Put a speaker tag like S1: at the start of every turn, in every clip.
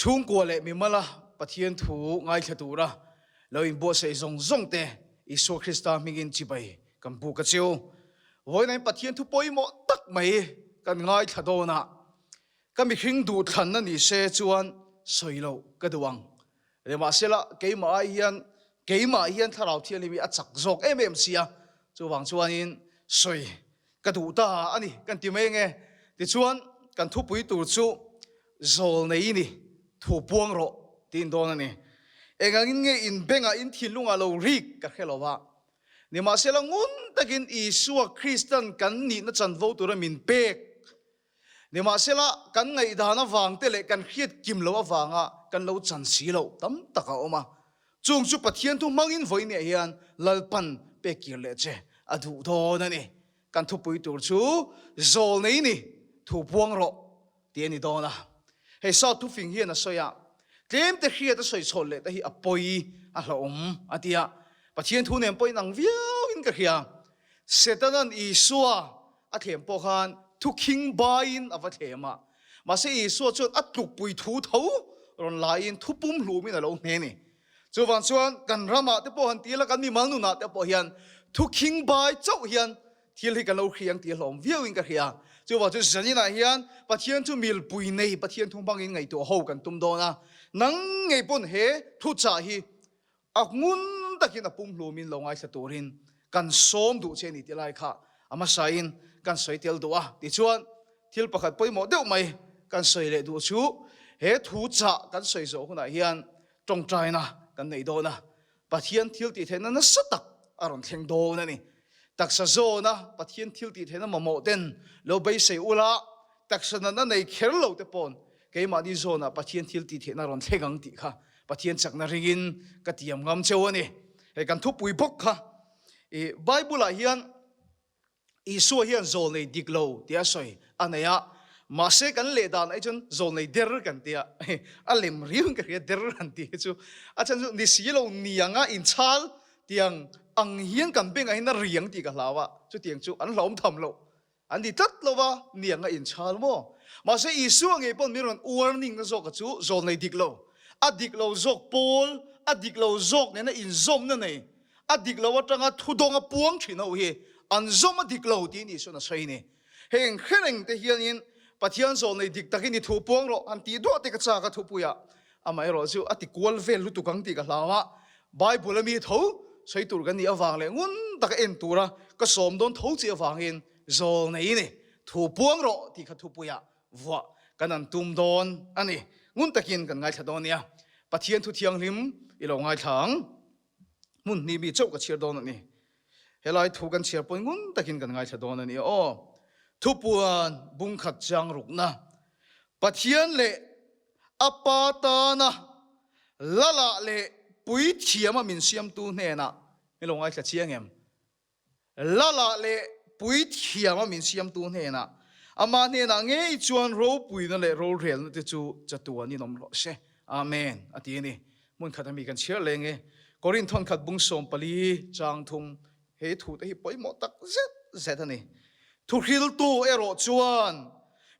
S1: Chhungkua leh mimala Pathian thu ngaithla tura lo inbuatsaih zawng zawng te Isua Krista hmingin chibai kan buk a cheu. Vawiin Pathian thu pawimawh tak mai kan ngaithla dawn a, ka mihring duhthlanna ni se chuan sawi loh ka duh ang. Nimahsela keimah ai hian keimah hian Thlarau Thianghlim hi a chak zawk em em si a, chuvang chuanin sawi ka duh ta a ni kan ti mai ange. Tichuan kan thupui tur chu zawl nei i ni, thu puang rawh tiin dawn a ni. Engangin nge in bengah in thinlungah lo rik ka hre lo va. Nimahsela ngun takin Isua Kristan kan nihna chanvo tura min pek. Nimahsela kan ngaihdan avang te leh kan hriat kim loh avanga kan lo chan si loh tam tak a awm a. Chung chu Pathian thu hmangin vawinia hian Lalpan pek kir leh che a duh dawn a ni. Kan thupui tur chu zawl nei ni, thu puang rawh tih a ni dawn a. Hei South thufing hian a sawi a, tlem te hriat a sawi chhawn leh te hi a pawi a hlauhawm a ti a. Pathian thu nen pawhin ang viauin ka hria. Setanan Isua a thlem pawh khan thu khing baiin a va thlem a, mahse Isua chuan a tlukpui thu tho rawn laiin thu pum hlumin a lo hne ni. Chuvang chuan kan ramah te pawh han ti ila, kan mimal nunah te pawh hian thu khing bai chauh hian thil hi kan lo hria ang tih a hlawm viauin ka hria. Chuvang chu zaninah hian Pathian chu milpui nei Pathian thu hmangin ngaihtuah ho kan tum dawn a, nang ngei pawn he thuchah hi A ngun takin a pumhlumin lo ngaithla turin kan sawm duh che a ni tih lai kha a hmasain kan sawi tel duh a. Tichuan, thil pakhat pawimawh deuh mai kan sawi leh duh chu he thu chah kan sawi zawh hunah hian tawngtaina kan nei dawn a, Pathian thil tih theihna nasa tak a rawn thleng dawn a ni. Taksa zawna Pathian thil tih theihna mamawh ten lo beisei ula, taksa natna nei kher lo te pawn Keimahni zawnah Pathian thil tih theihna rawn thleng ang tih kha Pathian chakna ringin ka tiam ngam cheu a ni. Hei kan thupui bawk kha i Bible-ah hian Isua hian zawl nei dik lo tia sawi a nei a, mahse kan leh dan ai chuan zawl nei der kan tia a lem riang ka hria der han tih hi chu a chhan chu ni si lo nianga inchhal tiang ang hian kan bengah hian a riang tih ka hlau a, chutiang chu an hlauhawm tham loh. An ti tlat lo va, niang a inchhal maw? Mahse Isua ngei pawn min rawn warning na zawk a chu zawl nei dik lo. A dik lo zawk pawl, a dik lo zawk nena inzawmna nei, a dik lo atanga thudawng a puang thin ho hi an zawm a dik lo tiin Isua'n a sawi ni. Heng hrereng te hianin Pathian zawl nei dik takin i thu puang rawh han tih duah te ka chak a thupuiah amaherawh chu a ti kual vel lutuk ang tih ka hlau a, Bible a mi tho sawi tur kan nih avang leh ngun taka en tura ka sawm dawn tho chi avangin zawl nei ni thu puang rawh tih kha thupuiah vuah kan an tum dawn a ni. Ngun takin kan ngaithla dawn nia. Pathian thu thianghlim i lo ngaithla ang. Hmun hnih mi chauh ka chhiar dawn a ni. Helai thu kan chhiar pawhin ngun takin kan ngaithla dawn a ni aw. Thupuan bungkhat chiang rukna Pathian leh A pa tana Lalah leh Puithiama min siamtu hnenah min lo ngaithla chiang em? Lalah leh Puithiama min siamtu hnenah Amah hnenah ngei chuan ropuina leh rorelna te chu chatuanin awm rawh se. Amen, a ti a ni. Hmun khat ami kan chhiar leng e. Korinth thawnkhat bung 14 chang thum he thu te hi pawimawh tak zet zet a ni. Thuhriltu erawh chuan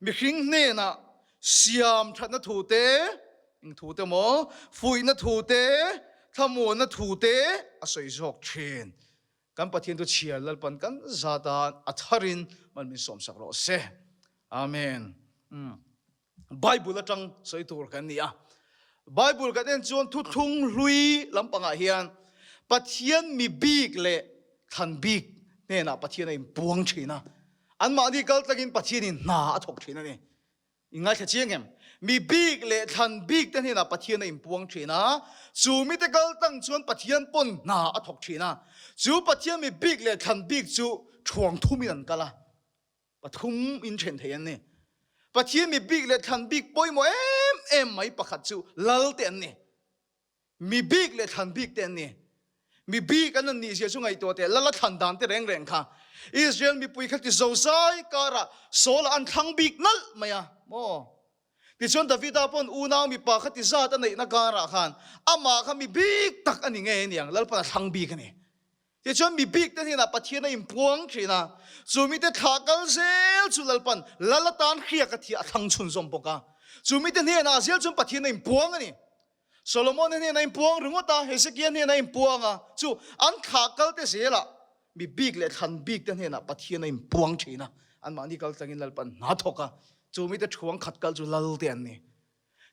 S1: mihring hnenah Siam thatna thu te, eng thu te maw, fuihna thu te, thlamuanna thu te a sawi zawk thin. Kan Pathian chu chhiar Lalpan kan zatan a tharin mal min sawmsak rawh se. Amen. Bible atang sawi tur kan ni a. Bible kan en chuan thuthlung hlui lampangah hian Pathian mi bik leh thlan bik hnenah Pathian a inpuang thin a. Anmahni kal tlangin Pathianin hna a thawk thin a ni. I ngaithla chiang em? Mi bik leh thlan bik te hnenah Pathian a inpuang thin a, chu mite kal tlang chuan Pathian pawn hna a thawk thin a. Chu Pathian mi bik leh thlan bik chu thuang thumin an kal a, pathum in then thei an ni. Pathian mi bik leh thlan bik pawimawh em em mai pakhat chu lal te an ni. Mi bik leh thlan bik te an ni. Mi bik an an nih zia chu ngaihtuah teh, lala thlan dan te reng reng kha. Israel mipui kha ti zozai karah Saul-a an thlang bik nalh mai a maw? Tichuan Davida pawn unau mipa kha ti zat a neihna karah khan amah kha mi bik tak a ni ngei aniang, Lalpan a thlang bik a ni. Tichuan mi bik te hnenah Pathian a inpuang thin a, chu mite thlah kal zel chu Lalpan lal atan hriak a thiah a thlang chhunzawm bawk a. Chu mite hnenah zel chuan Pathian a inpuang a ni. Solomon-a hnenah a inpuang ringawt a, Hezekia hnenah a inpuang a, chu an thlah kal te zelah mi bik leh thlan bik te hnenah Pathian a inpuang thin a, anmahni kal tlangin Lalpan hna thawk a, chu mite thuang khat kal chu lal te an ni.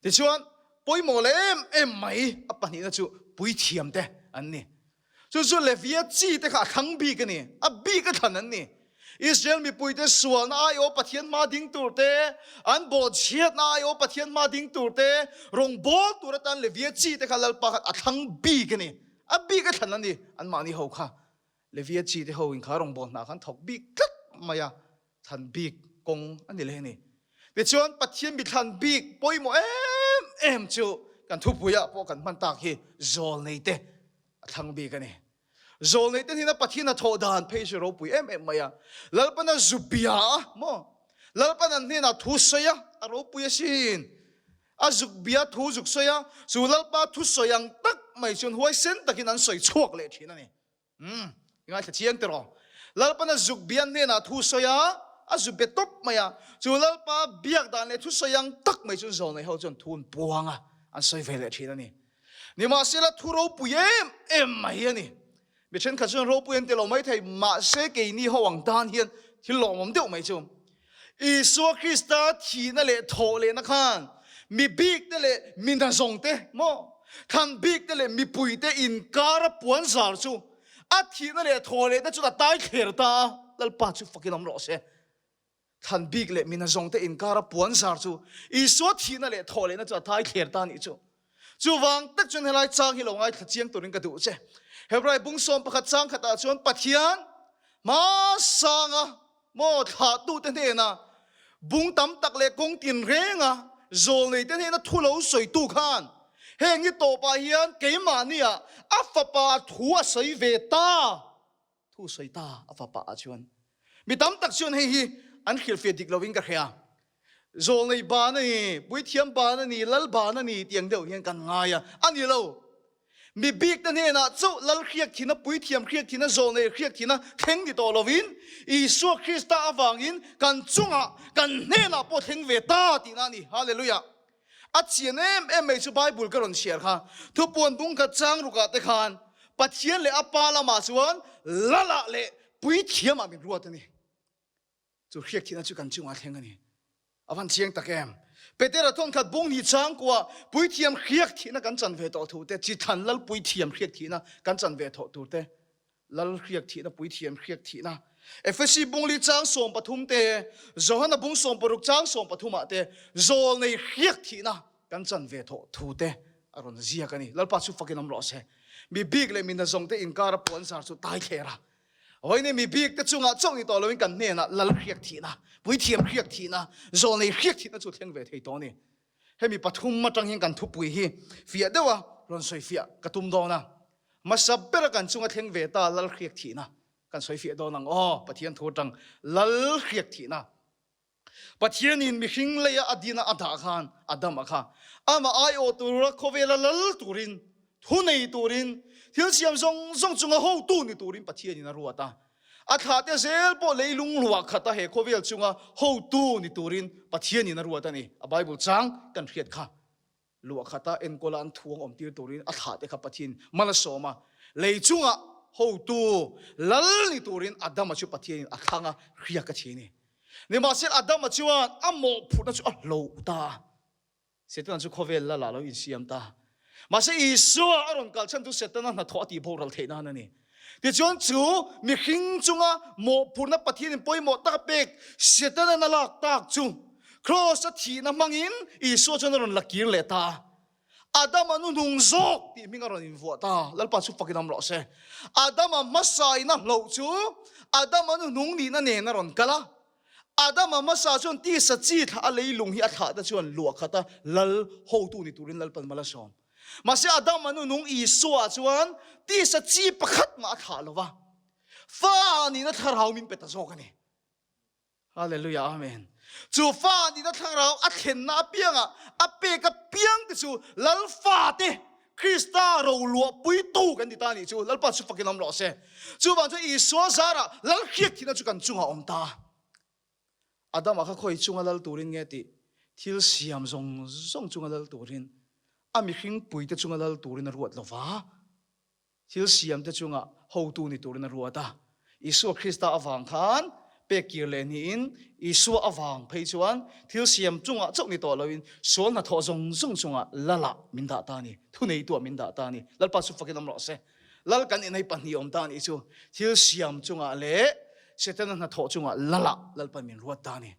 S1: Tichuan, pawimawh leh em em mai a pahnihna chu puithiam te an ni. Chu chu Levia chi te kha a thlang bik a ni, a bik a thlan an ni. Israel mipuite sualna aiawh Pathian hma ding tur te, an bawhchhiatna aiawh Pathian hma ding tur te, rawngbâwl tur atan Levia chi te kha Lalpa khan a thlang bik a ni, a bik a thlan a ni. Anmahni ho kha Levia chi te ho in kha rawngbâwl hna khan thawk bik tlat mai a, thlan bik kawng a ni leh a ni. Tichuan Pathian mi thlan bik pawimawh em em chu kan thupuiah pawh kan hman tak hi zawlnei te a thlang bik a ni. Zawlnei te hnena Pathian a thawh dan phei chu ropui em em mai a. Lalpan a zu bia a maw? Lalpan an hnenah thu sawi a, a ropui asin. A zuk bia thu zuk sawi a, chu Lalpa thu sawi ang tak mai chuan huaisen takin an sawi chhuak leh thin a ni. Umm, i ngaithla chiang tiraw? Lalpan a zuk bian hnenah thu sawi a, a zu be tawp mai a. Chu Lalpa biak dan leh thu sawi ang tak mai chuan Zawlnei ho chuan thu an puang a, an sawi ve leh thin a ni. Nimahsela thu ropui em em mai a ni. Mi thenkhat chuan ropui an ti lo mai thei, mahse keini ho ang tan hian thil lawmawm deuh mai chu. Isua Krista thihna leh thawh lehna khan mi bikte leh mi hnazawngte maw, thlan bikte leh mipuite inkara puan zar chu a thihna leh thawh lehna chuan a tai thler ta a, Lalpa chu fakin awm rawh se. Thlan bik leh mi hnazawngte inkara puan zar chu Isua thihna leh thawh lehna chu a tai thler ta a nih chu. Chuvang tak chuan helai chang hi lo ngaithla chiang turin ka duh che. Hebrai bung 11 chang khatah chuan Pathian hmasanga maw thlahtute hnena bung tam tak leh kawng tinrenga zawlneite hnena thu lo sawitu khan heng hi tawpah hian keimahniah a fapa thu a sawi ve ta. Thu sawi ta a fapa ah chuan mi tam tak chuan hei hi an hrilhfiah dik lovin ka hria. Zawlnei ban a ni, puithiam ban a ni, lal ban a ni tiang deuh hian kan ngai a, a ni lo. Mi bik te hnenah chauh lal hriak thina, puithiam hriak thina, zawlnei hriak thina thleng ni tawh lovin Isua Krista avangin kan chungah, kan hnenah pawh thleng ve ta tihna a ni. Hallelujah! A chian em em mai chu Bible ka rawn chhiar kha. Thupuan bung khat chang rukah te khan Pathian leh a Pa lamah chuan Lalah leh Puithiamah min ruat a ni. Chu hriak thihna chu kan chungah thleng a ni. A van chiang tak em! Petera thawn khat bung ni changkua Puithiam hriak thihna kan chan ve tawh thu te, Chithlan Lal Puithiam hriak thihna kan chan ve thawh tur te, Lal hriak thihna, puithiam hriak thihna. Efesi bungli chang 13 te, Johana bung 16 chang 13 ah te, zawlnei hriak thihna kan chan ve thawh thu te a rawn ziak a ni. Lalpa chu fakin awm rawh se. Mi bik leh mi nazawng te inkar a puan zar chu tai thler a. Vawiin mi bik te chungah chauh ni tawh loin kan hnenah lal hriak thihna, puithiam hriak thihna, zawlnei hriak thihna chu thleng ve thei tawh a ni. Hemi pathum atang hian kan thupui hi fiah deuh a rawn sawi fiah ka tum dawn a. Hmasa bera kan chunga thleng ve ta Lal hriak thihna kan sawi fiah dawn ang aw, Pathian thu atang Lal hriak thihna. Pathianin mihring leia a dina a dah khan Adama kha amah aiawh tura khawvela lal turin, thu nei turin, thil siam zawng zawng chunga hotu ni turin Pathianin a ruat a. A thlahte zel pawh leilung luah khata he khawvel chunga hotu ni turin Pathianin a ruat a ni. A Bible chang kan hriat kha. Luah khata enkawla an thuang awm tir turin a thlahte kha Pathian mal a sawm a. Lei chunga hotu lal ni turin Adama chu Pathianin a thlang a, hriak a thi a ni. Nimahsela Adama chuan a mawhphurhna chu a hloh ta a. Setana chu khawvel lal ah lo insiam ta. Mahse Isua a rawn kal chhan chu Setana hnathawh a tih boral theih nan a ni. Tichuan chu mihring chunga mawhphurhna Pathianin pawimawh tak a pek Setana'n a lak tak chu Kraws a thihna hmangin Isua chuan a rawn la kir leh ta a. Adama nu hnung zawk tih hming a rawn invuah ta. Lalpa chu fakin awm rawh se. Adama hmasaina hloh chu Adama nu hnung nihna nen a rawn kal a. Adama hmasa chuan tisa chi thlah a leilung hi a thlah te chuan luah khat a, lal hotu ni turin Lalpan mal a sawm. Mahse Adama nu nung Isua chuan tisa chi pakhat mah a thlah lo va, fa nihna thlarau min pe ta zawk a ni. Hallelujah Amen. Chu fa nihna thlarau a thlenna apiangah a pek apiang te chu Lal fate Krista roluahpuitu kan ti ta a nih chu Lalpa chu fakin awm rawh se. Chuvang chuan Isua zarah Lal hriak thihna chu kan chungah a awm ta. Adama kha khawi chunga lal turin nge tih? Thil siam zawng zawng chunga lal turin, a mihring puite chunga lal turin a ruat lo va, thil siamte chunga hotu ni turin a ruat a. Isua Krista avang khan pek kir leh niin Isua avang phei chuan thil siam chungah chauh ni tawh loin sual hnathawh zawng zawng chungah Lalah min dah ta a ni, thuneituah min dah ta a ni. Lalpa chu fakin awm rawh se. Lal kan inhei pahnih awm ta a nih chu thil siam chungah leh Setana hnathawh chungah Lalah Lalpa min ruat ta a ni.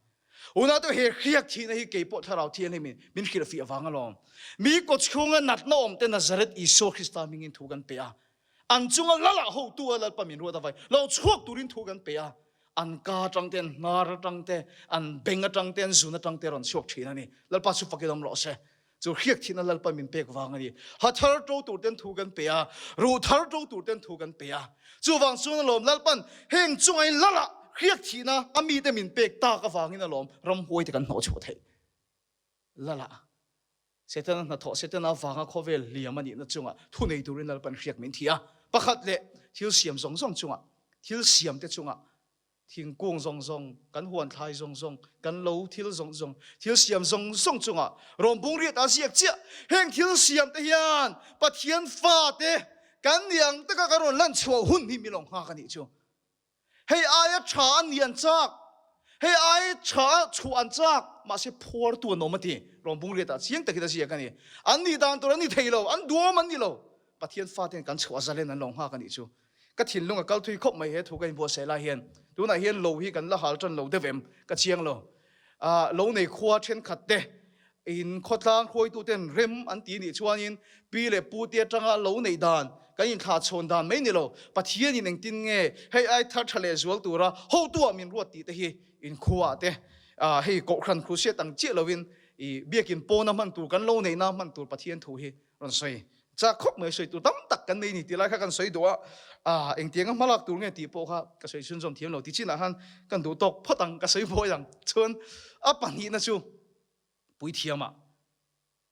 S1: Unau he hriak thihna hi kei pawh Thlarau Thianghlimin min hrilhfiah vang alawm. Mi kawchhunga natna awm te Nazareth Isua Krista hmingin thu kan pe a. An chunga Lalah hotu a Lalpa min ruat avai lo chhuak turin thu kan pe a. An ka atang te, an hnar atang te, an beng atang te, an zun atang te rawn chhuak thin a ni. Lalpa chu fakin awm rawh se. Chu hriak thihna Lalpa min pek vang a ni. Ha thar to tur ten thu kan pe a, ruh thar to tur ten thu kan pe a. Chuvang chuan alawm Lalpan heng chungain Lalah hriak thihna a mite min pek tak avangin alawm ramhuai te kan hnawh chhuah theih. Lalah Setana hnathawh Setana avanga khawvel hliam a nihna chungah thu nei turin Lalpan hriak min thi a. Pakhat leh thil siam zawng zawng chungah, thil siam te chungah Thingkung zawng zawng, kan huan thlai zawng zawng, kan lo thil zawng zawng, thil siam zawng zawng chungah rawngbung riat a ziak chiah. Heng thil siam te hian Pathian fate kan nih ang taka kan rawn lan chhuah hun hi min lo nghak a nih chu. Hei aia tha an nih an chak, hei aia tha chhuah an chak, mahse phuartu an awm a ti. Rawngbung riatah chiang takin a ziak a ni. An nih dan tur an ni thei lo, an duam an ni lo. Pathian faten kan chhuah zalen an lo nghak a nih chu. Ka thinlung a kal thui khawp mai he thu ka inbuatsaih lai hian. Tunah hian lo hi kan la hal tan lo deuh em? Ka chiang lo. Ah, lo nei khua thenkhat te in khawtlang hruaitu ten rem an ti nih chuanin pi leh pu te atanga lo neih dan kan inthlah chhawn dan mai ni lo. Pathian in engtin nge hei ai thar tha leh zual tura hotu ah min ruat tih te hi in khua ah te ah hei kohhran krusiat ang chiah lovin i biakin pawna hman tur kan lo neihna hman tur Pathian thu hi rawn sawi chak khawp mai sawi tur tam tak kan nei ni tih lai kha kan sawi duh a ah engtianga hma lak tur nge tih pawh kha ka sawi chhunzawm thiam lo ti chinah khan kan duh tawk phawt ang ka sawi buai ang chuan a pahnihna chu puithiamah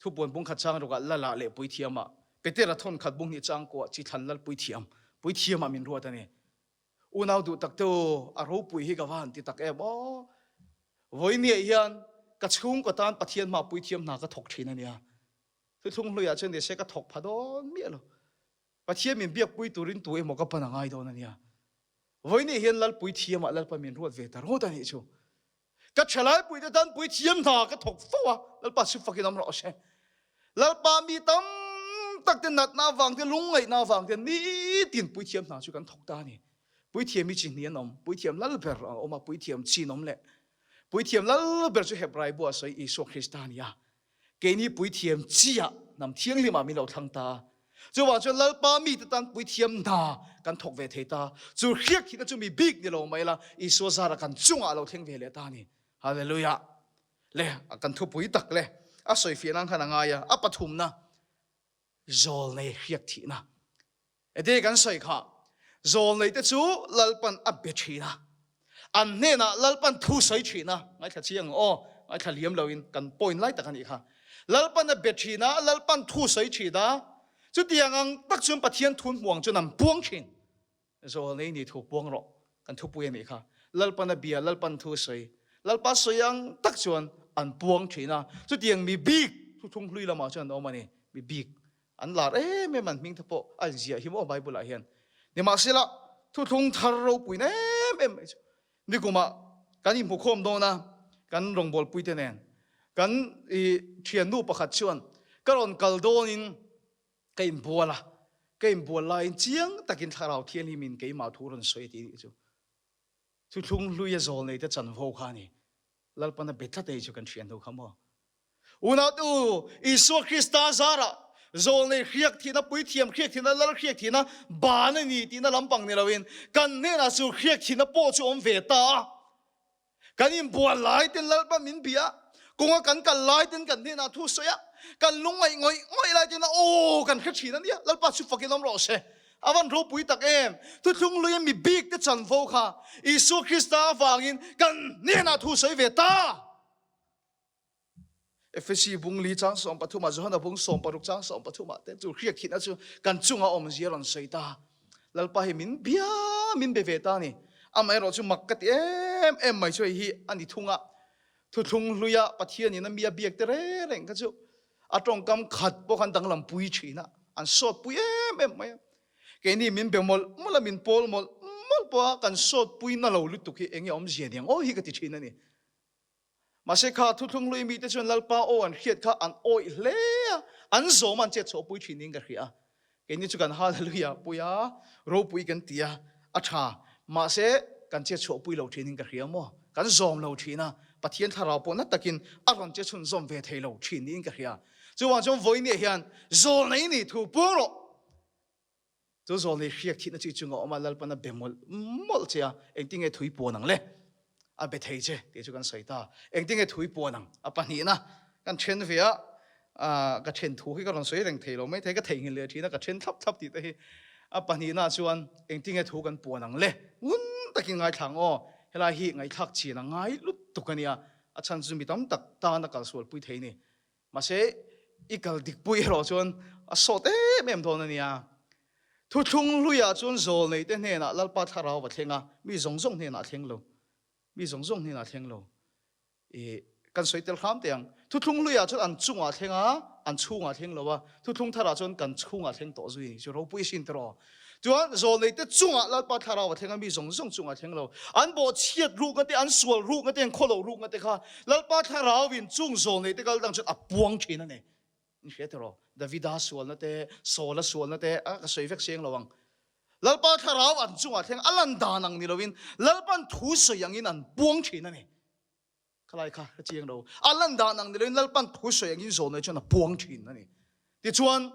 S1: thupuan bung khat chang rukah lala leh puithiamah Petera thawn khat bung hnih chang kuah chi thlan lal puithiam puithiamah min ruat a ni unau duh tak te u a ropui hi ka va han ti tak em aw vawinia hian ka chhungkaw tan Pathian hma puithiam hna ka thawk thin a nia Thuthlung hluiah chuan nise ka thawk pha dawn miah lo. Pathian min biakpui turin tu emaw ka pan a ngai dawn a nia. Vawiin hian Lalpui thiamah Lalpa min ruat ve ta rawt a nih chu. Ka thalaipuite tan puithiam hna ka thawk fo a, Lalpa chu fakin awm rawh se. Lalpa mi tam tak te natna avang te, lungngaihna avang te nitin puithiam hna chu kan thawk ta a ni. Puithiam hi chi hnih an awm, puithiam lal ber a awm a, puithiam chin awm leh. Puithiam lal ber chu Hebrai buah sawi Isua Krista a ni a. Keini puithiam chiah hnam thianghlimah min lo thlang ta. Chuvang chuan Lalpa mite tan puithiam hna kan thawk ve thei ta. Chu hriak thihna chu mi bik ni lo mai la, Isua zara kan chungah a lo thleng ve leh ta a ni. Hallelujah! Le, kan thupui tak le, a sawifiah nan khan a ngai a, a pathumna, zawlnei hriak thihna. Ete kan sawi kha, zawlneite chu Lalpan a be thin a, an hnenah Lalpan thu sawi thin a, ngaithla chiang ang aw, ngaithla liam loin kan point lai tak a nih kha. Lalpan a be thin a, Lalpan thu sawi thin a, chutiang ang tak chuan Pathian thun hmuang chuan an puang thin. Zawlnei ni thu puang rawh, kan thupui a nih kha. Lalpan a bia, Lalpan thu sawi. Lalpa sawi ang tak chuan an puang thin a, chutiang mi bik thuthlung hlui lamah chuan an awm a ni, mi bik. An lar em em an hming te pawh a inziah hi maw Bible ah hian. Nimahsela thuthlung thar ropuina em em mai chu nikumah kan inhmukhawm dawn a, kan rawngbawlpui te nen kan i thiannu pakhat chuan ka rawn kal dawnin ka inbual a, ka inbual laiin chiang takin Thlarau Thianghlimin keimah thu rawn sawi a ti nih chu. Thuthlung hluia zawlnei te chanvo kha a ni. Lalpana be tlat ei chu kan hriat hnu kha maw. Unautu, Isua Krista zarah zawlnei hriak thihna, puithiam hriak thihna, lal hriak thihna ban a ni tihna lampang ni loin kan hnenah chu hriak thihna pawh chu awm ve ta a. Kan inbual lai ten Lalpa min bia a, kawnga kan kal lai ten kan hnenah thu sawi a, kan lungngaih ngawih ngawih lai ten a aw kan hre thin a nia, Lalpa chu fakin awm rawh se. A van ropui tak em! Thuthlung luia mi bik te chanvo kha Isua Krista avangin kan hnenah thu sawi ve ta! Efesi bung li chang 13 ah, Johana bung 16 chang 13 ah te chu hriak thihna chu kan chunga awmzia rawn sawi ta. Lalpa hi min bia min be ve ta a ni. Amaherawh chu mak ka ti em em mai chu hei hi a ni thung a. Thuthlung hluia Pathianin a mi a biak te reng reng kha chu a tawngkam khat pawh khan danglam pui thin a, an sawt pui em em mai a. Keini min be mawlh mawlh a, min pawl mawlh mawlh pawh a, kan sawt pui na lo lutuk hi enge awmzia niang aw hi ka ti thin a ni. Mahse kha thuthlung hlui mite chuan Lalpa aw an hriat kha an awih hle a, an zawm a an chet chhuah pui thin niin ka hria a. Keini chu kan Hallelujah pui a, ropui kan ti a, a tha. Mahse kan chet chhuah pui lo thin in ka hria maw? Kan zawm lo thin a, Pathian thlarau pawh na takin a rawn che chhunzawm ve thei lo thin niin ka hria. Chuvang chuan vawinia hian zawlnei ni thu puang rawh. Chu zawlnei hriak thihna chu i chunga awm a, Lalpan a be mawlh mawlh che a, engtinge thui puan ang le? A be thei che tih chu kan sawi ta. Engtinge thui puan ang? A pahnihna kan then ve a, ka then thu hi ka rawn sawi reng thei lo mai thei, ka theihnghilh leh thin a, ka then thlap thlap tih te hi. A pahnihna chuan engtinge thu kan puan ang le? Ngun takin ngaithla ang aw, helai hi ngaihthlak chin a ngai lutuk a nia, a chhan chu mi tam tak tan a kalsualpui thei a ni. Mahse, i kal dik pui erawh chuan a sawt em em dawn a nia. Thuthlung hluiah chuan zawl neite hnenah Lalpa thlarau va thleng a, mi zawng zawng hnenah a thleng lo. Mi zawng zawng hnenah a thleng lo. I kan sawi tel hram teh ang. Thuthlung hluiah chuan an chungah a thleng a, an chhungah a thleng lo a. Thuthlung tharah chuan kan chhungah a thleng tawh zui a ni. Chu ropui sin tawh. Chuan zawlneite chungah Lalpa thlarau a thleng a, mi zawng zawng chungah a thleng lo. An bawhchhiat rukna te, an sual rukna te, an khawloh rukna te kha Lalpa thlarauin chung zawlneite kal dang chuan a puang thin a ni. In hria tiraw? Davida sualna te, Saula sualna te, a ka sawi vek seng lo ang. Lalpa thlarau an chungah thleng a lan dan ang ni loin Lalpan thu sawi angin an puang thin a ni. Khalai kha ka chiang lo. A lan dan ang ni loin Lalpan thu sawi angin zawlnei chuan a puang thin a ni. Tichuan,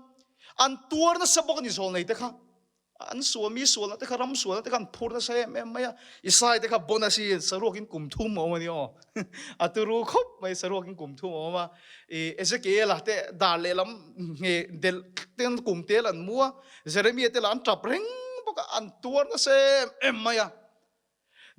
S1: an tuar nasa bawk a ni zawlnei te kha. An sual, mi sualna te kha, ram sualna te kha an phur nasa em em mai a. Isai te kha bonus hi saruakin kum thum a awm a ni aw. A turu khawp mai saruakin kum thum a awm a. I Ezekiela te dar lehlam nge del ten kum tel an mu a. Jeremia te lah an tap reng bawk a, an tuar nasa em em mai a.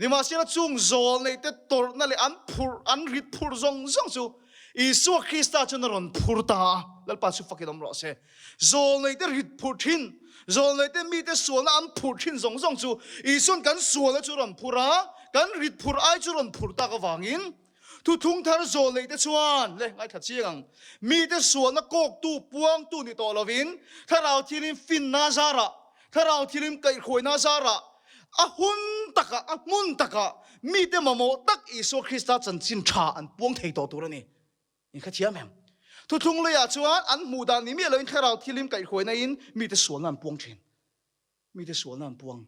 S1: Nimahsela chung zawl neihte tawrhna leh an phurh, an rit phurh zawng zawng chu Isua Krista chuan a rawn phur ta a, Lalpa chu fakin awm rawh se. Zawl neihte rit phurh thin, zawl neihte mite sualna an phurh thin zawng zawng chu Isua'n kan sualna chu a rawn phur a, kan rit phurh ai chu a rawn phurh tak avangin Thuthlung thar zawl neihte chuan le ngaithla chiang ang, mite sualna kawktu, puangtu ni tawh lovin Thlarau Thianghlim finna zarah, Thlarau Thianghlim kaihhruaina zarah, A hun takah, a hmun takah mite mamawh tak Isua Krista chanchin tha an puang thei tawh tur a ni. In hrethiam em? Thuthlung leiah chuan an hmuh dan ni miah loin Thlarau Thianghlim kaihhruainain mite sualna an puang thin. Mite sualna an puang.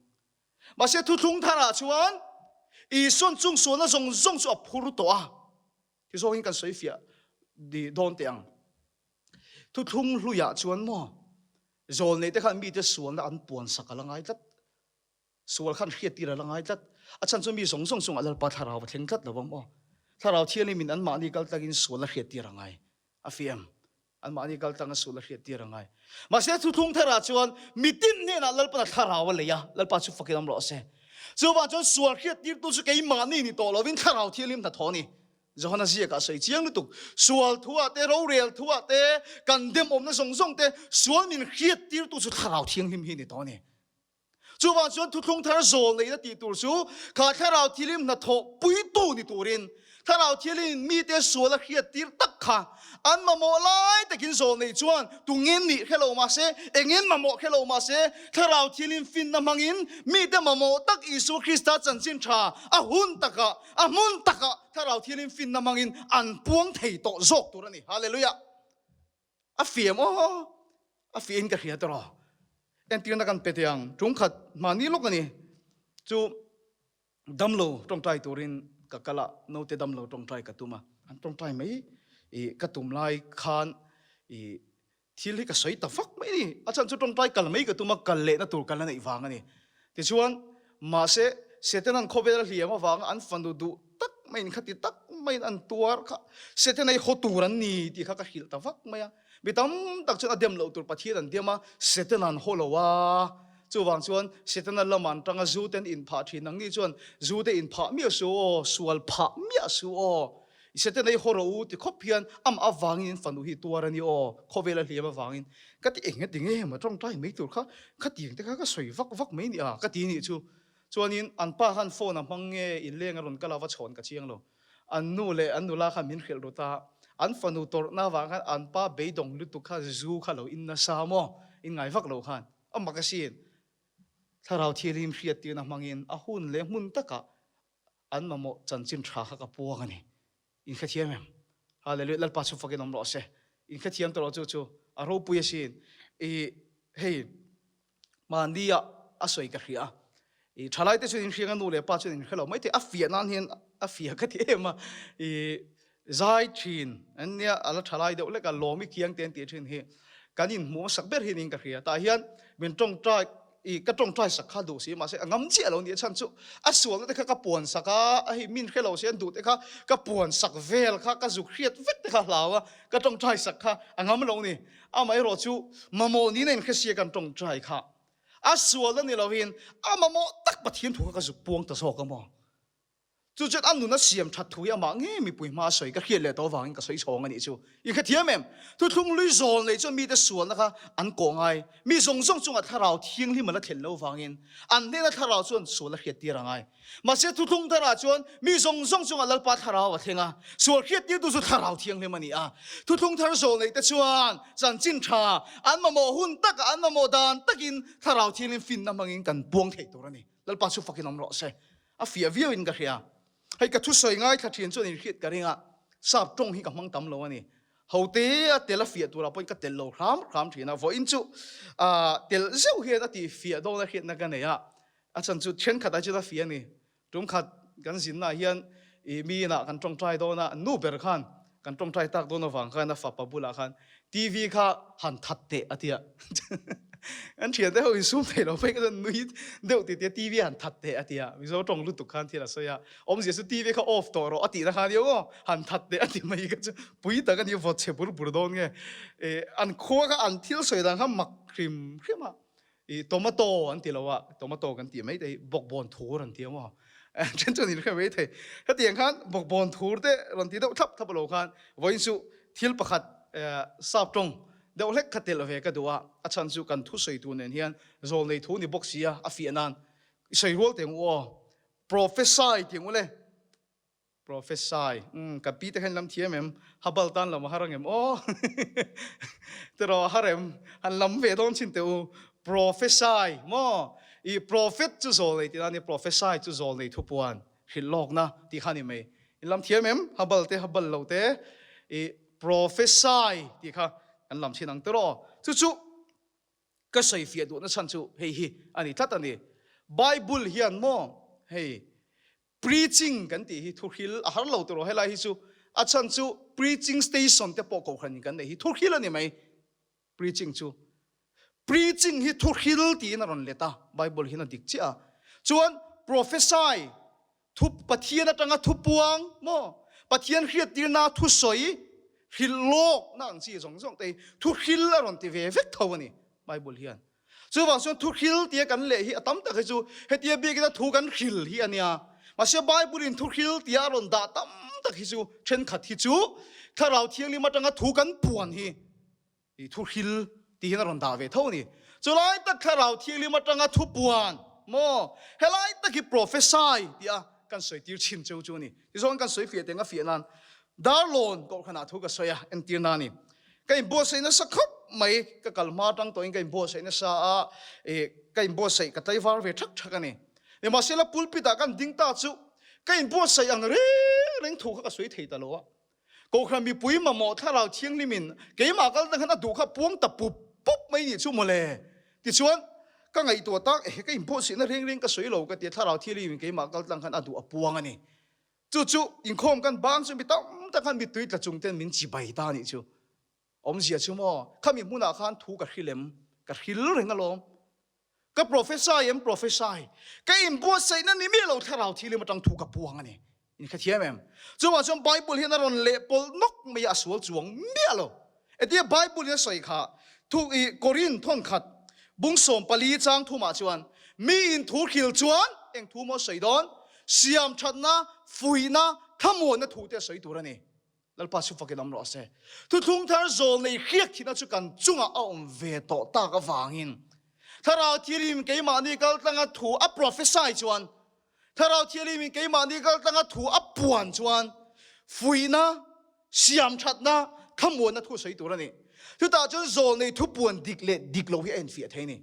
S1: Mahse thuthlung tharah chuan Isuan chung sualna zawng zawng chu a phur tawh a. Ti zawngin kan sawi fiah dawn teh ang. Thuthlung hluiah chuan maw Zawlneite khan mite sualna an puansak a la ngai tlat. Sual khan hriattir a la ngai tlat. A chhan chu mi zawng zawng chungah Lalpa Thlarau a thleng tlat lo ang aw. Thlarau Thianghlimin anmahni kal tlangin sual a hriattir a ngai. A fi em? Anmahni kal tlanga sual a hriattir a ngai. Mahse thuthlung tharah chuan mitin hnenah Lalpan a Thlarau a lei a, Lalpa chu fakin awm rawh se. Chuvang chuan sual hriattirtu chu keimahni ni tawh lovin Thlarau Thianghlim hnathawh a ni. Johana ziakah sawi chiang lutuk, sual thuah te, rorel thuah te, kan demawmna zawng zawng te, sual min hriattirtu chu Thlarau Thianghlim hi a ni tawh a ni. Chuvang chuan thuthlung thar zawl neihna tih tur chu kha Thlarau Thianghlim hnathawh puitu ni turin Thlarau Thianghlimin mite sual a hriattir tak kha an mamawh lai takin zawl neih chuan tungin nih hre lo mahse, engin mamawh hre lo mahse, Thlarau Thianghlim finna hmangin mite mamawh tak Isua Krista chanchin tha a hun takah A hmun takah Thlarau Thianghlim finna hmangin an puang thei tawh zawk tur a ni. Hallelujah! A fiam aw, a fiahin ka hria tawh. Entirna kan pe teh ang, ṭungkhat mahni lawk a ni. Chu damlo ṭawngṭai turin ka kal a, naute damlo ṭawngṭai ka tum a. An ṭawngṭai mai i ka tum lai khan i Thil hi ka sawi ta vak mai a ni. A chhan chu tawngtai kal mai ka tum a, kal lehna tur kal a neih vang a ni. Tichuan, mahse, Setanan khawvel a hliam avanga an fanu duh tak maiin khati tak maiin an tuar kha Setana hi haw tur an ni tih kha ka hrilh ta vak mai a. Mi tam tak chuan a dem loh tur Pathian an dem a, Setana an haw lo a. Chuvang chuan Setana lamah an tang a, zu te an inphah thin. Nangni chuan zu te inphah miah suh aw, sual phah miah suh aw. I sete nei haw rawh u ti khawp hian amah avangin in fanu hi tuar a ni aw, khawvel a hliam avangin ka ti eng ati nge maw tawngtai mai tur kha khatiang te kha ka sawi vak vak mai ni a ka ti nih chu. Chuanin an pa khan phone a hmang nge inleng a rawn kal a va chhawn ka chiang lo. An nu leh an nula khan min hrilh rut a, an fanu tawrhna avang khan an pa beidawng lutuk kha zu kha lo in nasa maw? In ngai vak lo khan a mak asin. Thlarau Thianghlim hriattirna hmangin a hun leh hmun takah an mamawh chanchin tha kha ka puang a ni. In hrethiam em? Hallelujah, Lalpa chu fakin awm rawh se. In hrethiam tawh lo chu chu a ropui asin. I hei mahni ah a sawi ka hria a. I thalai te chuan in hriang a nu leh pa chuan in hre lo mai thei. A fiah nan hian a fiah ka ti em a. I zai thin an nia a la thalai deuh lek a lawm i kiang te an tih thin hi kan inhmuh hmasak ber hi niin ka hria. Tah hian min tawngtai I ka tawngtai sak kha duh si mahse a ngam chiah lo nia chhan chu a sualna te kha ka puan sak a, a hei min hre lo se an duh te kha ka puan sak vel kha ka zuk hriat vek te kha hlau a, ka tawngtai sak kha a ngam lo ni. Amaherawh chu mamawh niin a inhre sia kan tawngtai kha a sualna ni lovin a mamawh tak Pathian thu kha ka zuk puang ta zawk a maw? Chu chuan a nun a siam that thu hi amah ngei mipui hma a sawi ka hriat leh tawh avangin ka sawi chhawng a nih chu. I hrethiam em? Thuthlung lui zawl nei chuan mite sualna kha an kawh ngai. Mi zawng zawng chungah thlarau thianghlim a la thlen lo vangin an hnena thlarau chuan sual a hriattir a ngai. Mahse thuthlung tharah chuan mi zawng zawng chungah Lalpa thlarau a thleng a, sual hriattirtu chu thlarau thianghlim a ni a. Thuthlung thar zawl neihte chuan chanchin tha an mamawh hun takah an mamawh dan takin thlarau thianghlim finna hmangin kan puang thei tur a ni. Lalpa chu fakin awm rawh se. A fiah viau in ka hria. Hei ka thusawi ngaithla thin chuan inhriat ka ring a, sap tawng hi ka hmang tam lo a ni. Hote a tel a fiah turah pawhin ka tel lo hram hram thin a, vawiin chu tel zeuh hian a tih fiah dawn a hriatna ka nei a, a chhan chu thenkhatah chuan a fiah a ni. Tum khat kan zinnaah hian i mi inah kan tawngtai dawn a, nu ber khan kan tawngtai tak dawn avang khan a fapa bulah khan TV kha han that teh a ti a. An thian te ho insum thei lo phei ka chuan nui deuh ti tia TV han that teh a ti a. Mizo tawng lutuk khan thil a sawi a. Awmzia chu TV kha off tawh rawh a tihna kha nia aw. Han that teh a ti mai kha chu pui tak a ni vawt chhe bur bur dawn nge. An khua kha an thil sawi dan kha mak hrim hrim a. I tomato an ti lo a, tomato kan tih mai te hi bawkbawn thur an ti a maw? Then chuan in hre mai thei. Hetiang khan bawkbawn thur te rawn ti deuh thlap thlap lo khan vawiin chu thil pakhat sap tawng deuh hlek kha telh ve ka duh a, a chhan chu kan thusawi tur nen hian zawlnei thu ni bawk si a, a fiah nan i sawi rual teh ang u aw. Prophesy tih ang u le. Prophesy, umm ka pi te khan lam thiam em? Habal tan lam a har angem aw? Tiraw a har em? Han lam ve dawn chin teh u. Prophesy maw? I prophet chu zawl nei tih na ni, prophesy chu zawl nei thupuan hrilh lawkna tih kha ni mai. In lam thiam em? Habal te habal lo te i prophesy tih kha kan lam chin ang tiraw? Chu chu Ka sawi fiah duhna chhan chu hei hi a ni tlat a ni. Bible hian maw hei preaching kan tih hi thuhril a har lo tiraw helai hi chu a chhan chu preaching station te pawh kohhran in kan neih hi thuhril a ni mai preaching chu. Preaching hi thuhril tiin a rawn let a Bible hian a dik chiah a. Chuan prophesy Thu Pathian atanga thupuang maw? Pathian hriattirna thusawi hrilh lawkna ang chi zawng zawng te hi thuhril a rawn ti ve vek tho a ni Bible hian. Chuvang chuan thuhril tia kan leh hi a tam tak hi chu hetia biakina thu kan hril hi a nia. Mahse Bible in thuhril tia a rawn dah tam tak hi chu thenkhat hi chu Thlarau Thianghlim atanga thu kan puan hi I thuhril tih hian a rawn dah ve tho a ni. Chulai tak Thlarau Thianghlim atanga thupuan maw? Helai tak hi prophesy tih a kan sawi tir chhin cheu chu a ni. Tichuan kan sawi fiah teng a fiah nan Darlawn kohhranah thu ka sawi a, entir na a ni. Ka inbuatsaih nasa khawp mai, ka kal hma atang tawhin ka inbuatsaih nasa a, ih ka inbuatsaih ka tlaivar ve thak thak a ni. Nimahsela pulpit ah kan ding ta chu ka inbuatsaih ang reng reng thu kha ka sawi thei ta lo a. Kohhran mipui mamawh Thlarau Thianghlimin keimah kal tang khan a duh kha puang ta pup pup mai nih chu mawle. Tichuan, ka ngaihtuah tak, ehe ka inbuatsaihna reng reng ka sawi lo ka ti a, Thlarau Thianghlimin keimah kal tlang khan a duh a puang a ni. Chu chu inkhawm kan bang chu mi tam tak khan mittui tla chung ten min chibai ta nih chu. Awmzia chu maw, khami hmunah khan thu ka hril em? Ka hril reng alawm. Ka prophesy em prophesy? Ka inbuatsaihna ni miah lo Thlarau Thianghlim atang thu ka puang a ni. In hrethiam em? Chuvang chuan Bible hian a rawn lehpawlh nawk mai a, a sual chuang miah lo. Hetia Bible in a sawi kha thu i Korin thawnkhat bung 14 chang thumah chuan mi in thu hril chuan eng thu maw a sawi dawn? Siam thatna, fuihna, thlamuanna thu te a sawi tur a ni. Lalpa chu fakin awm rawh se. Thuthlung thar zawl nei hriak thihna chu kan chungah a awm ve tawh tak avangin Thlarau Thianghlim keimahni kaltlanga thu a prophesy chuan, Thlarau Thianghlimin keimahni kaltlanga thu a puan chuan. Fuihna, siamthatna, thlamuanna thu sawi tur a ni. Chutah chuan zawlnei thupuan dik leh dik lo hi a infiah thei a ni.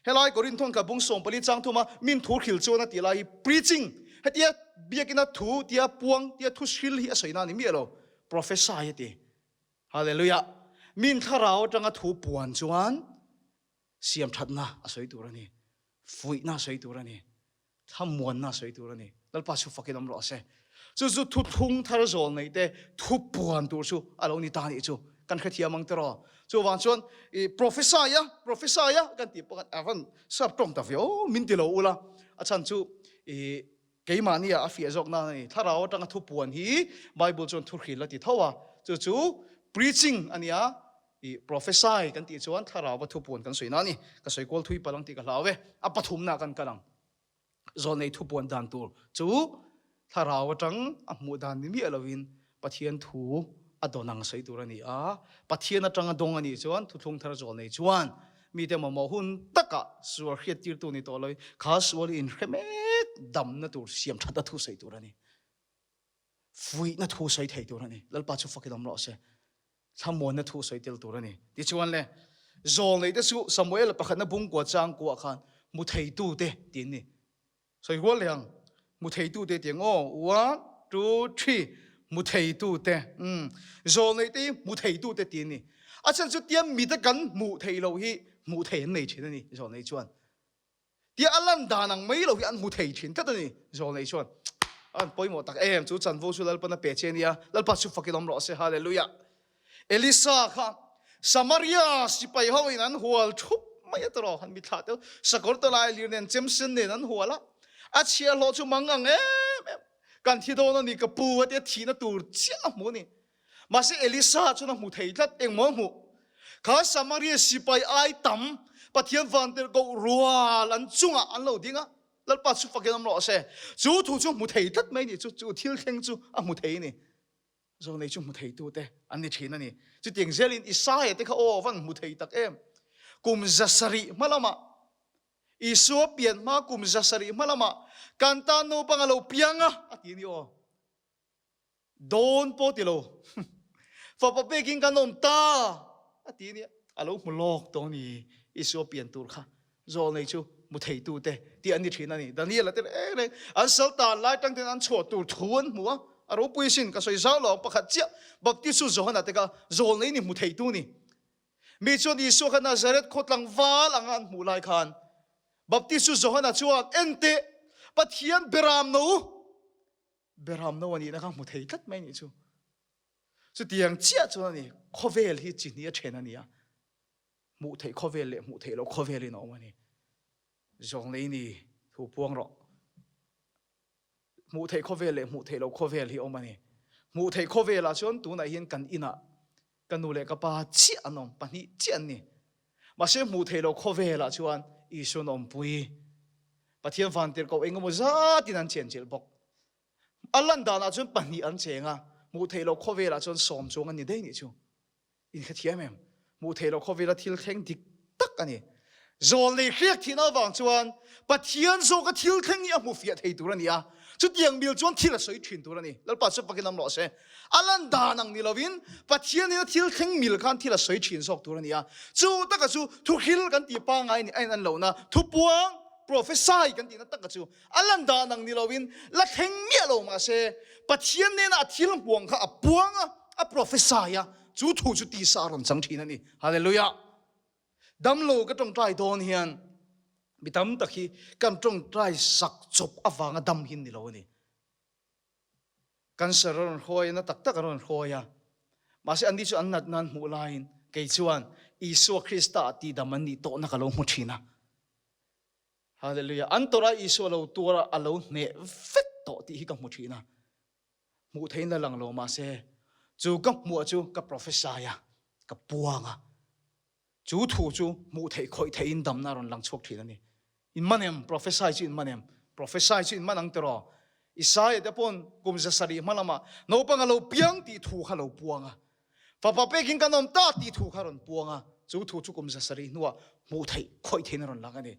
S1: Helai Korinthon kha bung 14 chang thuma min thu hril chuan a tih lai hi preaching, hetia biakina thu tia puang tia thu hril hi a sawi na a ni miah lo, prophesy a ti. Hallelujah! Min thlarau atanga thu puan chuan siamthatna a sawi tur a ni, fuihna a sawi tur a ni. Thlamuanna sawi tur a ni. Lalpa chu fakin awm rawh se. Chu chu thuthlung thar zawl nei te thu puan tur chu a lo ni ta nih chu kan hrethiam ang tiraw. Chuvang chuan i prophesy a, prophesy a kan tih pawh khan a van sap tawng ta viau min ti lo ula. A chhan chu i keimahni ah a fiah zawk nan a ni. Thlarau atanga thu puan hi Bible chuan thuhril a ti tho a. Chu chu preaching a nia. I prophesy kan tih chuan thlarau va thupuan kan sawi na a ni. Ka sawi kual thui palh ang tih ka hlau e. A pathumna kan kal ang. Zawlnei thupuan dan tur chu thlarau atang a hmuh dan ni miah lovin Pathian thu a dawn ang sawi tur a ni a. Pathian atang a dawng a nih chuan thuthlung thar zawlnei chuan mite mamawh hun takah sual hriattirtu ni tawh loin kha sual inhre mek damna tur siam thatna thu sawi tur a ni. Fuihna thu sawi thei tur a ni. Lalpa chu fakin awm rawh se. Thlamuanna thu sawi tel tur a ni. Tichuan le, zawlneih te chu Samuela pakhatna bungkua chang kuah khan hmu theitu te ti an ni. Sawi rual leh ang, hmu theitu te ti ang aw, one, two, three, hmu theitu te. Umm, zawlneih te hi hmu theitu te ti an ni. A chhan chu tiang mita kan hmuh theih loh hi hmuh thei an nei thin a ni, zawlneih chuan. Tia a lan dan ang mai lo hi an hmu thei thin tlat a ni. Zawlnei chuan, An pawimawh tak em, chu chanvo chu Lalpan a pe che nia, Lalpa chu fakin awm rawh se, Hallelujah. Elisa kha Samaria sipai ho in an hual thup mai a tawh, han mithlah deuh, sakawr tawlai lir nen chemsen nen an hual a, a chhiahhlawh chu mang ang em em, kan thi dawn a ni ka pu a tia thihna tur chiah a hmu a ni. Mahse Elisa chuan a hmu thei tlat, engmaw a hmuh? Kha Samaria sipai ai tam Pathian vantirhkoh rual an chungah an lo ding a, Lalpa chu fakin awm rawh se. Chu thu chu hmu thei tlat mai ni, chu chu thil thleng chu a hmu thei a ni. Zawnei chu hmu theitute an ni thin a ni. Chutiang zelin Isaia te kha aw van hmu thei tak em! Kum 700 hma lamah, Isua pian hma kum 700 hma lamah kan tan naupang a lo piang a, a ti a ni aw. Dawn pawh ti lo. Fapa pekin kan awm ta a ti nia. A lo hmu lawk tawh a ni. Isua pian tur kha zawlnei chu hmu theitu te tih an ni thin a ni. Daniel-a te reng reng an sal tan lai tang ten an chhuah tur thu an hmu a. A ropui sin ka sawi zau lo ang pakhat chiah Baptistu Johana te kha zawlnei ni hmu theitu ni. Mi chuan Isua kha Nazareth khaw tlangval anga an hmuh lai khan Baptistu Johana chuan Enteh Pathian beram no Beram no a nihna kha hmu thei tlat mai nih chu. Chutiang chiah chuan a ni, khawvel hi chi hnih a then a ni a, hmuh theih khawvel leh hmuh theih loh khawvelin a awm a ni. Zawnglei ni thu puang rawh. Hmuh theih khawvel leh hmuh theih loh khawvel hi a awm a ni. Hmuh theih khawvelah chuan tunah hian kan inah ka nu leh ka pa chiah an awm, pahnih chiah an ni. Mahse hmuh theih loh khawvelah chuan Isuan a awmpui. Pathian vantirhkoh eng emaw zatin an chenchilh bawk. A lan danah chuan pahnih an cheng a, hmuh theih loh khawvelah chuan sawm chuang an ni daih nih chu. In hrethiam em? Hmuh theih loh khawvela thil thleng dik tak a ni. Zawlnei hriak thihna avang chuan Pathian zawka thil thleng hi a hmu fiah thei tur a ni a, chutiang mil chuan thil a sawi thin tur a ni. Lalpa chu pakin awm rawh se. A lan dan ang ni lovin Pathianin a thil thleng mil khan thil a sawi thin zawk tur a ni a. Chu taka chu thuhril kan tih pangngai ni a in an lohna thupuang, prophesy, kan tihna taka chu a lan dan ang ni lovin la thleng miah lo mah se Pathian nena a thil hmuang kha a puang a, a prophesy a, chu thu chu tisa a rawn chang thin a ni. Hallelujah! Damlo ka tawngtai dawn hian mi tam tak hi kan tawngtai sak chawp avanga dam hi ni lo a ni. Cancer a rawn hruai a, na tak tak a rawn hruai a. Mahse anni chu an nat nan hmuh laiin kei chuan Isua Krista ah tihdam an nih tawhna ka lo hmu thin a. Hallelujah! An tawrh a Isua lo tuar a, a lo hneh vek tawh tih hi ka hmu thin a. Hmuh theihin la lang lo mahse chu ka hmuh chu ka prophesy a, ka puang a. Chu thu chu hmuh theih khawih theihin damna a rawn lang chhuak thin a ni. In man em? Prophesy chu in man em? Prophesy chu in man ang tiraw? Isaiah te pawn kum 700 hma lamah naupang a lo piang tih thu kha lo puang a. Fapa pekin kan awm ta tih thu kha a rawn puang a. Chu thu chu kum 700 hnuah hmuh theih khawih theihin a rawn lang a ni.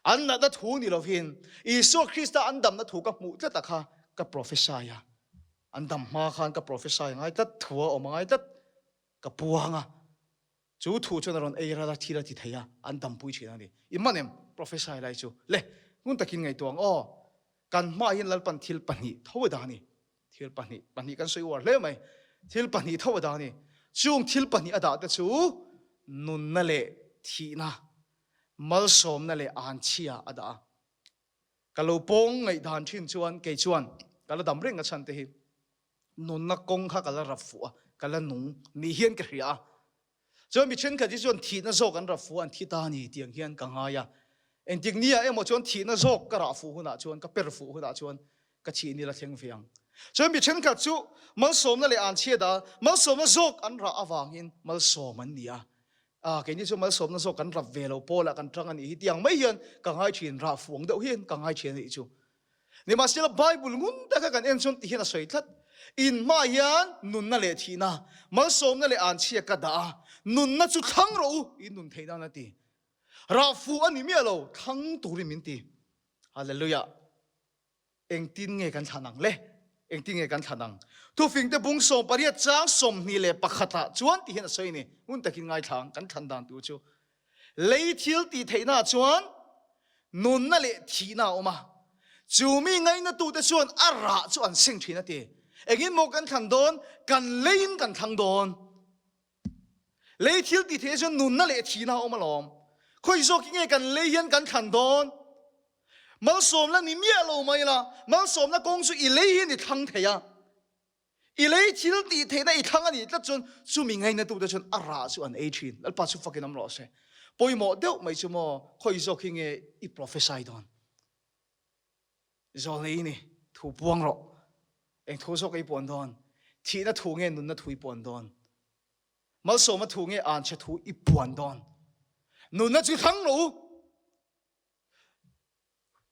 S1: An natna thu ni lovin Isua Krista an damna thu ka hmuh tlat a kha ka prophesy a. An dam hma khan ka prophesy ngai tlat, thu a awm a ngai tlat, ka puang a. Chu thu chuan a rawn ei ral a, thil a ti thei a, an dampui thin a ni. I man em? Prophesy lai chu. Le, ngun takin ngaihtuah ang aw. Kan hmaah hian Lalpan thil pahnih tho a dah a ni. Thil pahnih, pahnih kan sawi uar hle mai. Thil pahnih tho a dah a ni. Chung thil pahnih a dah te chu nunna leh thihna, malsawmna leh anchhia a dah a. Ka lo pawng ngaihdan thin chuan kei chuan ka la dam reng a chhan te hi nunna kawng kha ka la rap fuh a, ka la nung ni hian ka hria a. Chuan mi thenkhat hi chuan thihna zawk an rap fuh a, an thi ta a ni tiang hian ka ngai a. Engtik nia emaw chuan thihna zawk ka rah fuh hunah chuan, ka per fuh hunah chuan ka thih ni la thleng ve ang. Chuan mi thenkhat chu malsawmna leh anchhia dah malsawmna zawk an rah avangin malsawm an ni a. Ah, keini chu malsawmna zawk kan rap ve lo pawlah kan tang a nih hi tiang mai hian ka ngai thin, rah fuang deuh hian ka ngai thin a nih chu. Nimahsela Bible ngun taka kan en chuan ti hian a sawi tlat, In hmaah hian nunna leh thihna, malsawmna leh anchhia ka dah a, nunna chu thlang rawh u, in nun theih nan a ti. Rah fuh a ni miah lo, thlang turin min ti. Hallelujah. Engtin nge kan thlan ang le? Engtin nge kan thlan ang? Thufingte bung 18 chang 21 ah chuan ti hian a sawi a ni. Ngun takin ngaithla ang kan thlan dan tur chu. Lei thil tih theihna ah chuan nunna leh thihna a awm a. Chu mi ngainatute chuan a rah chu an seng thin a ti. Engin maw kan thlan dawn? Kan leiin kan thlang dawn. Lei thil tih theihna chuan nunna leh thihna a awm alawm. Khawi zawk hi nge kan lei hian kan thlan dawn? Malsawmna ni miah lo mai la, malsawmna kawng chu i lei hian i thlang thei a. I lei thil tih theihna i thlang a nih tlat chuan chumi ngainatute chuan a rah chu an ei thin. Lalpa chu fakin awm rawh se. Pawimawh deuh mai chu maw, khawi zawk hi nge i prophesy dawn? Zawlnei i ni, thu puang rawh. Eng thu zawk i puan dawn? Thihna thu nge nunna thu i puan dawn? Malsawma thu nge anchhe thu i puan dawn? Nunna chu thlang rawh u.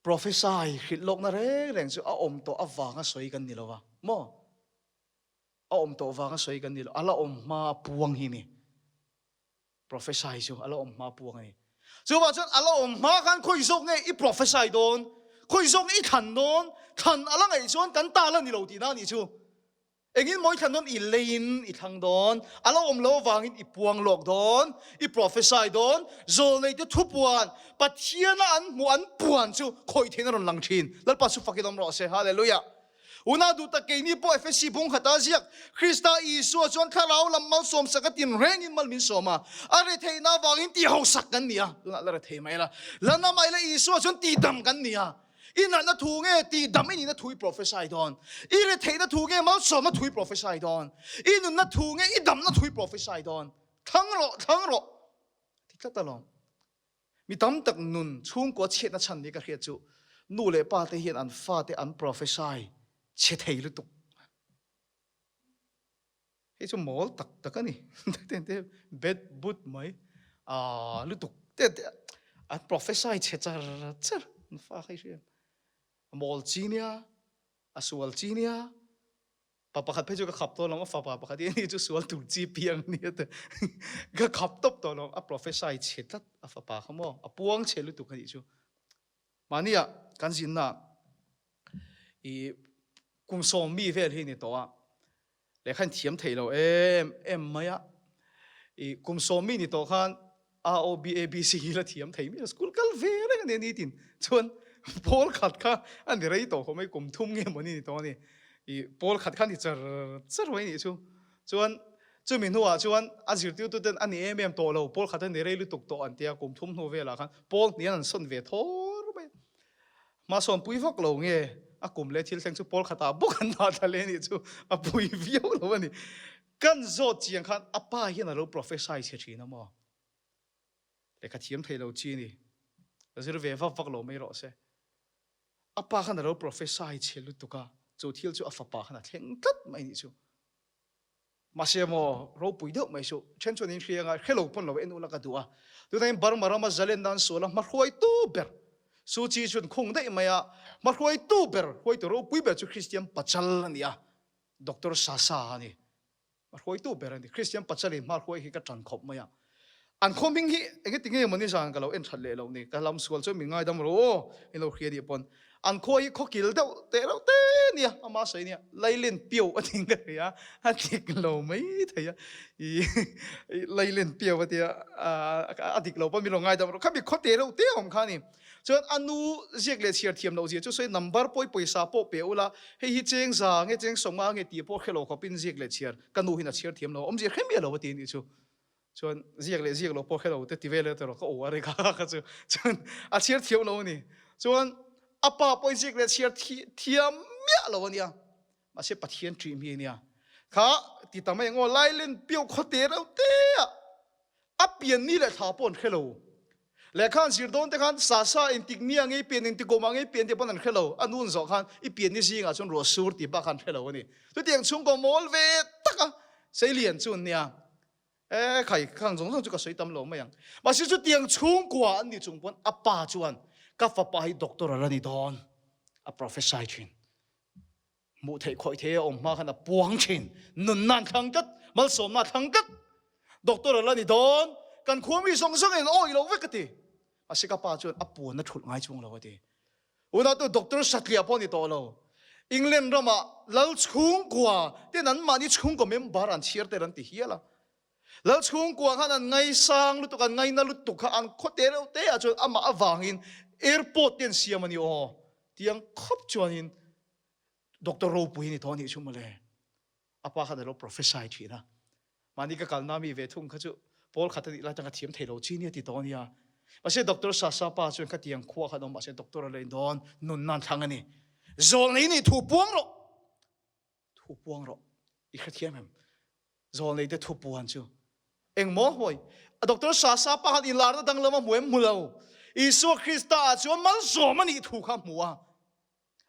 S1: Prophesy hrilh lawkna reng reng chu a awm tawh avanga sawi kan ni lo va maw? A awm tawh vanga sawi kan ni lo, a la awm hma a puang hi ni. Prophesy chu a la awm hma puang a ni. Chuvang chuan a la awm hma khan khawi zawk nge i prophesy dawn, khawi zawk nge i thlan dawn, thlan a la ngaih chuan kan ta la ni lo tihna a nih chu. Engin maw i thlan dawn? I leiin i thlang dawn, a la awm lo avangin i puang lawk dawn, i prophesy dawn, zawlneite thupuan, Pathiana an hmuh an puan chu khawih theihna rawn lang thin. Lalpa chu fakin awm rawh se. Hallelujah. Unau duh tak keini pawh Efesi bung khata ziak, Krista Isua chuan thlarau lam malsawmsak a tin rengin mal min sawm a, a retheihna avangin tihausak kan ni a, tunah la rethei mai la, la na mai la Isua chuan tihdam kan ni a, i natna thu nge tihdam i nihna thu i prophesy dawn, i retheihna thu nge malsawmna thu i prophesy dawn, i nunna thu nge i damna thu i prophesy dawn, thlang rawh, thlang rawh, ti tlat alawm. Mi tam tak nun chhungkua chhiatna chhan ni ka hriat chu nu leh pa te hian an fate an prophesy chhe thei lutuk. Hei chu mawl tak tak a ni. Te bet but mai ah lutuk te te an prophesy chhe char char an fa kha i hriat. A mawl chi nia, a sual chi nia. Pa pakhat phei chu ka khap tawh lo, a fapa pakhat hi ani chu sual tur chi piang a nia te ka khap tawp tawh lo, a prophesy chhe tlat a fapa kha maw, a puang chhe lutuk a nih chu. Mahnia kan zinna i kum sawm mi vel hi ni tawh a, lehkha in thiam thei lo em em mai a, i kum sawm mi ni tawh khan A O B A B C hi la thiam thei miah school kal ve reng a ni a ni tin chuan pawl khat kha a ni rei tawh khawp mai kum thum nge mawni ni tawh a ni i pawl khat kha a ni char char mai a nih chu chuan chumi hnuah chuan a zirtirtu ten a ni em em tawh lo pawl khat a ni rei lutuk tawh an tia kum thum hnu velah khan pawl hnih an sawn ve thawr mai a hmasawn pui vak lo nge a kum leh thil thleng chu pawl khatah bawk an dah thla leh a nih chu a pui viau lo a ni. Kan zawt chiang khan a pa hian a lo prophesy chhe thin a maw? Lehkha thiam thei lo chi ni. Ka zir ve vak vak lo mai rawh se. A pa khan a lo prophesy chhe lutuk a, chu thil chu a fapa khan a thleng tlat mai nih chu. Mahse maw, ropui deuh mai chu then chuan in hria anga hre lo pawn lo en ula ka duh a. Tunah hian Burma rama zalen nan sual a hmahruaitu ber Suu Kyi chuan khung daih mai a, hmahruaitu ber, hruaitu ropui ber chu Kristian pachal a ni a. Doctor Sasa a ni. A hruaitu ber a ni. Christian Pachali hma hruai hi ka ṭan khawp mai a. An khaw hming hi engati nge mawni zan ka lo en ṭhat leh lo ni. Ka lam sual chuan min ngaidam rawh aw, in lo hria nih pawn. An khua hi khaw kil deuh teh reuh te ni. nia, ama sawi nia, Lailen Piau a ti ka hria, a dik lo mai thei a, i Lailen Piau a tia, a dik lo pawh min lo ngaidam rawh, khami khaw te reuh te a awm kha a ni. Chuan a nu ziak leh chhiar thiam loh zia chu sawi number pawi pawisa pawh pe ula, hei hi cheng za nge cheng sawmnga nge tih pawh hre lo khawpin ziak leh chhiar ka nu hian a chhiar thiam lo, awmzia hre miah lo a ti a nih chu. Chuan ziak leh ziak lo pawh hre lo te ti vel erawh ka aw a rek a kha chu chuan a chhiar thiam lo a ni. Chuan a pa pawhin ziak leh chhiar thiam miah lo a nia, mahse Pathian ṭih mi a nia. Kha ti ta mai ang aw, Lailen piau khaw te reuh te ah a pian ni leh thla pawh an hre lo. Lehkha an zir dawn te khan sa sa engtik nia ngei pian engtik awmah ngei pian tih pawn an hre lo. A nun zawh khan i pian ni zingah chuan ruah sur tih bak kha an hre lo a ni. Chutiang chhungkaw mawl ve taka seilian chu an nia. E khai, khang zawng zawng chu ka sawi tam lo mai ang. Mahse chutiang chhungkua an nih chung pawn a pa chuan ka fapa hi doctor a la ni dawn a prophesy thin. Hmuh theih khawih theih a awm hma khan a puang thin. Nunna an thlang tlat, malsawmna a thlang tlat. Doctor a la ni dawn, kan khua mi zawng zawng in awih lo vek a ti. Mahse ka pa chuan a puan a thulh ngai chuang lo a ti. Unautu Doctor Satliah pawh a ni tawh lo. England ramah lal chhungkua ten an mahni chhungkaw member an chhiar tel an ti hial a. Lal chhungkua khan an ngaisang lutuk, an ngaina lutuk kha an khaw te reuh te ah chuan amah avangin airport te an siam a ni aw. Tiang khawp chuanin Doctor ropui a ni tawh a nih chu mawle. A pa khan a lo prophesy thin a. Mahni ka kalna mi ve thung kha chu pawl khat a nih lai tang ka thiam thei lo chi nia ti tawh a nia. Mahse Doctor Sasa pa chuan khatiang khua khan awm mahse doctor a lo in dawn nun nan thlang a ni. Zawlnei nih thu puang rawh. Thu puang rawh. I hrethiam em? Zawlnei te thu puan chu engmaw hawi? Doctor Sasa pa khan inlarna danglam a hmu em? Hmu lo. Isua Krista ah chuan malsawm a nih thu kha a hmu a.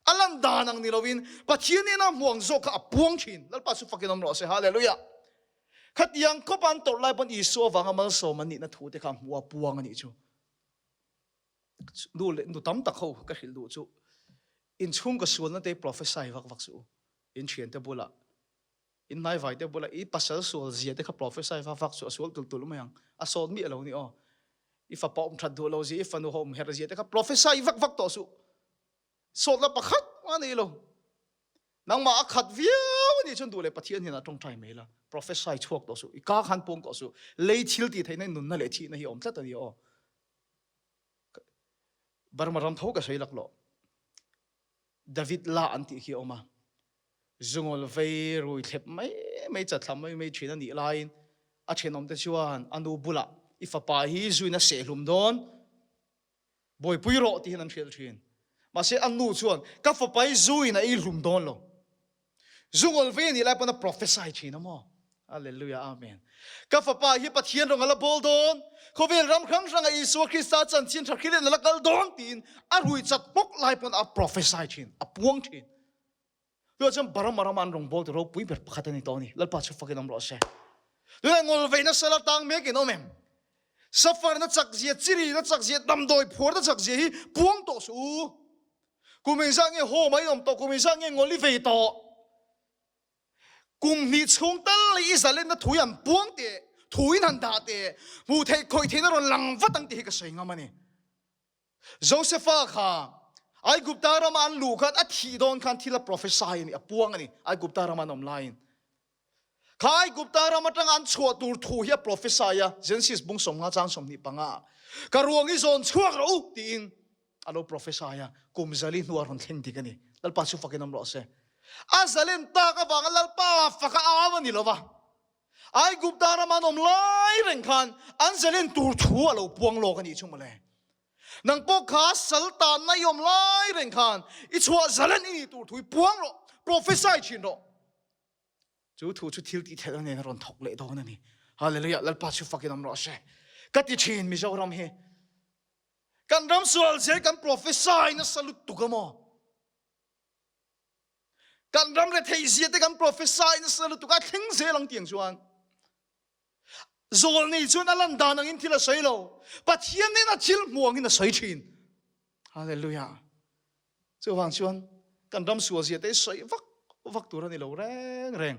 S1: A lan dan ang ni loin Pathian hnena hmuang zawk kha a puang thin. Lalpa chu fakin awm rawh se. Hallelujah! Khatiang khawp an tawrh lai pawn Isua avanga malsawm an nihna thu te kha hmuh a puang a nih chu. Nu leh nu tam tak ho ka hrilh duh chu inchhung ka sualna te prophesy vak vak suh u. In thiante bulah In hnaivai te bulah i pasal sual zia te kha prophesy va vak chu a sual tul tul mai ang. A sawt miah lo ni aw. I fapa awm that duh lo zia, i fanu ho awm herh zia te kha prophesy vak vak tawh suh. Sawtna pakhat a nei lo. Nangmah a khat viau a nih chuan duh leh Pathian hnenah tawngtai mai la. Prophesy chhuak tawh suh. I ka khan pawng tawh suh. Lei thil tih theihna in nunna leh thihna hi a awm tlat a ni aw. Burma ram tho ka sawi laklawh. David la an tih khi a awm a. Zungawl vei rui thlep mai mai chatthla mai mai thin a nih laiin a thenawmte chuan a nu bulah i fapa hi zuin a sehhlum dawn, buaipui rawh tihin an hrilh thin. Mahse a nu chuan ka fapa hi zuin a ei hlum dawn lo. Zungawl vei a nih lai pawn a prophesy thin a maw? Hallelujah Amen. Ka fapa hi Pathian rawng a la bawl dawn, khawvel ram hrang hranga Isua Krista chanchin tha hrilhin a la kal dawn tiin a rui chat bawk lai pawn a prophesy thin, a puang thin. Tunah chuan Burma rama an rawng bawl tu ropui ber pakhat a ni tawh a ni. Lalpa chu fakin awm rawh se. Tunah ngawl veina sala tang mek in awm em? Suffer na chak zia, chiri na chak zia, damdawi phuar na chak zia hi puang tawh suh u. Kum engzah nge home a i awm tawh, kum engzah nge ngawl i vei tawh? Kum hnih chhung tal leh i zalenna thu hi an puang teh, thu in han dah teh, hmuh theih khawih theihna rawn lang vat ang tih hi ka sawi ngam a ni. Josefa kha Aigupta rama an luh khan a thih dawn khan thil a prophesy a ni, a puang a ni, Aigupta rama an awm laiin. Kha Aigupta ram atanga an chhuah tur thu hi a prophesy a, Genesis bung 50 chang 25 ah, Ka ruang hi zawn chhuak rawh u tiin a lo prophesy a, kum zali hnuah rawn thleng dik a ni. Lalpa chu fakin awm rawh se. A zalen tak avanga Lalpa faka au a ni lo va. Aigupta rama an awm lai reng khan an zalen tur thu a lo puang lawk a nih chu mawle. Nang pawh kha sal tanna i awm lai reng khan i chhuah zalen i nih tur thu i puang rawh, prophesy thin rawh. Chu thu chu thil tih theihna nen a rawn thawk leh dawn a ni. Hallelujah, Lalpa chu fakin awm rawh se. Ka ti thin Mizoram hi. Kan ram sual zel kan prophesy nasa lutuk a maw? Kan ram rethei zia te kan prophesy nasa lutuk a thleng zel ang tiang chuan. Zawlnei chuan a lan dan angin thil a sawi lo. Pathian nen a thil hmu angin a sawi thin. Hallelujah. Chuvang chuan kan ram sual zia te sawi vak vak tur a ni lo reng reng.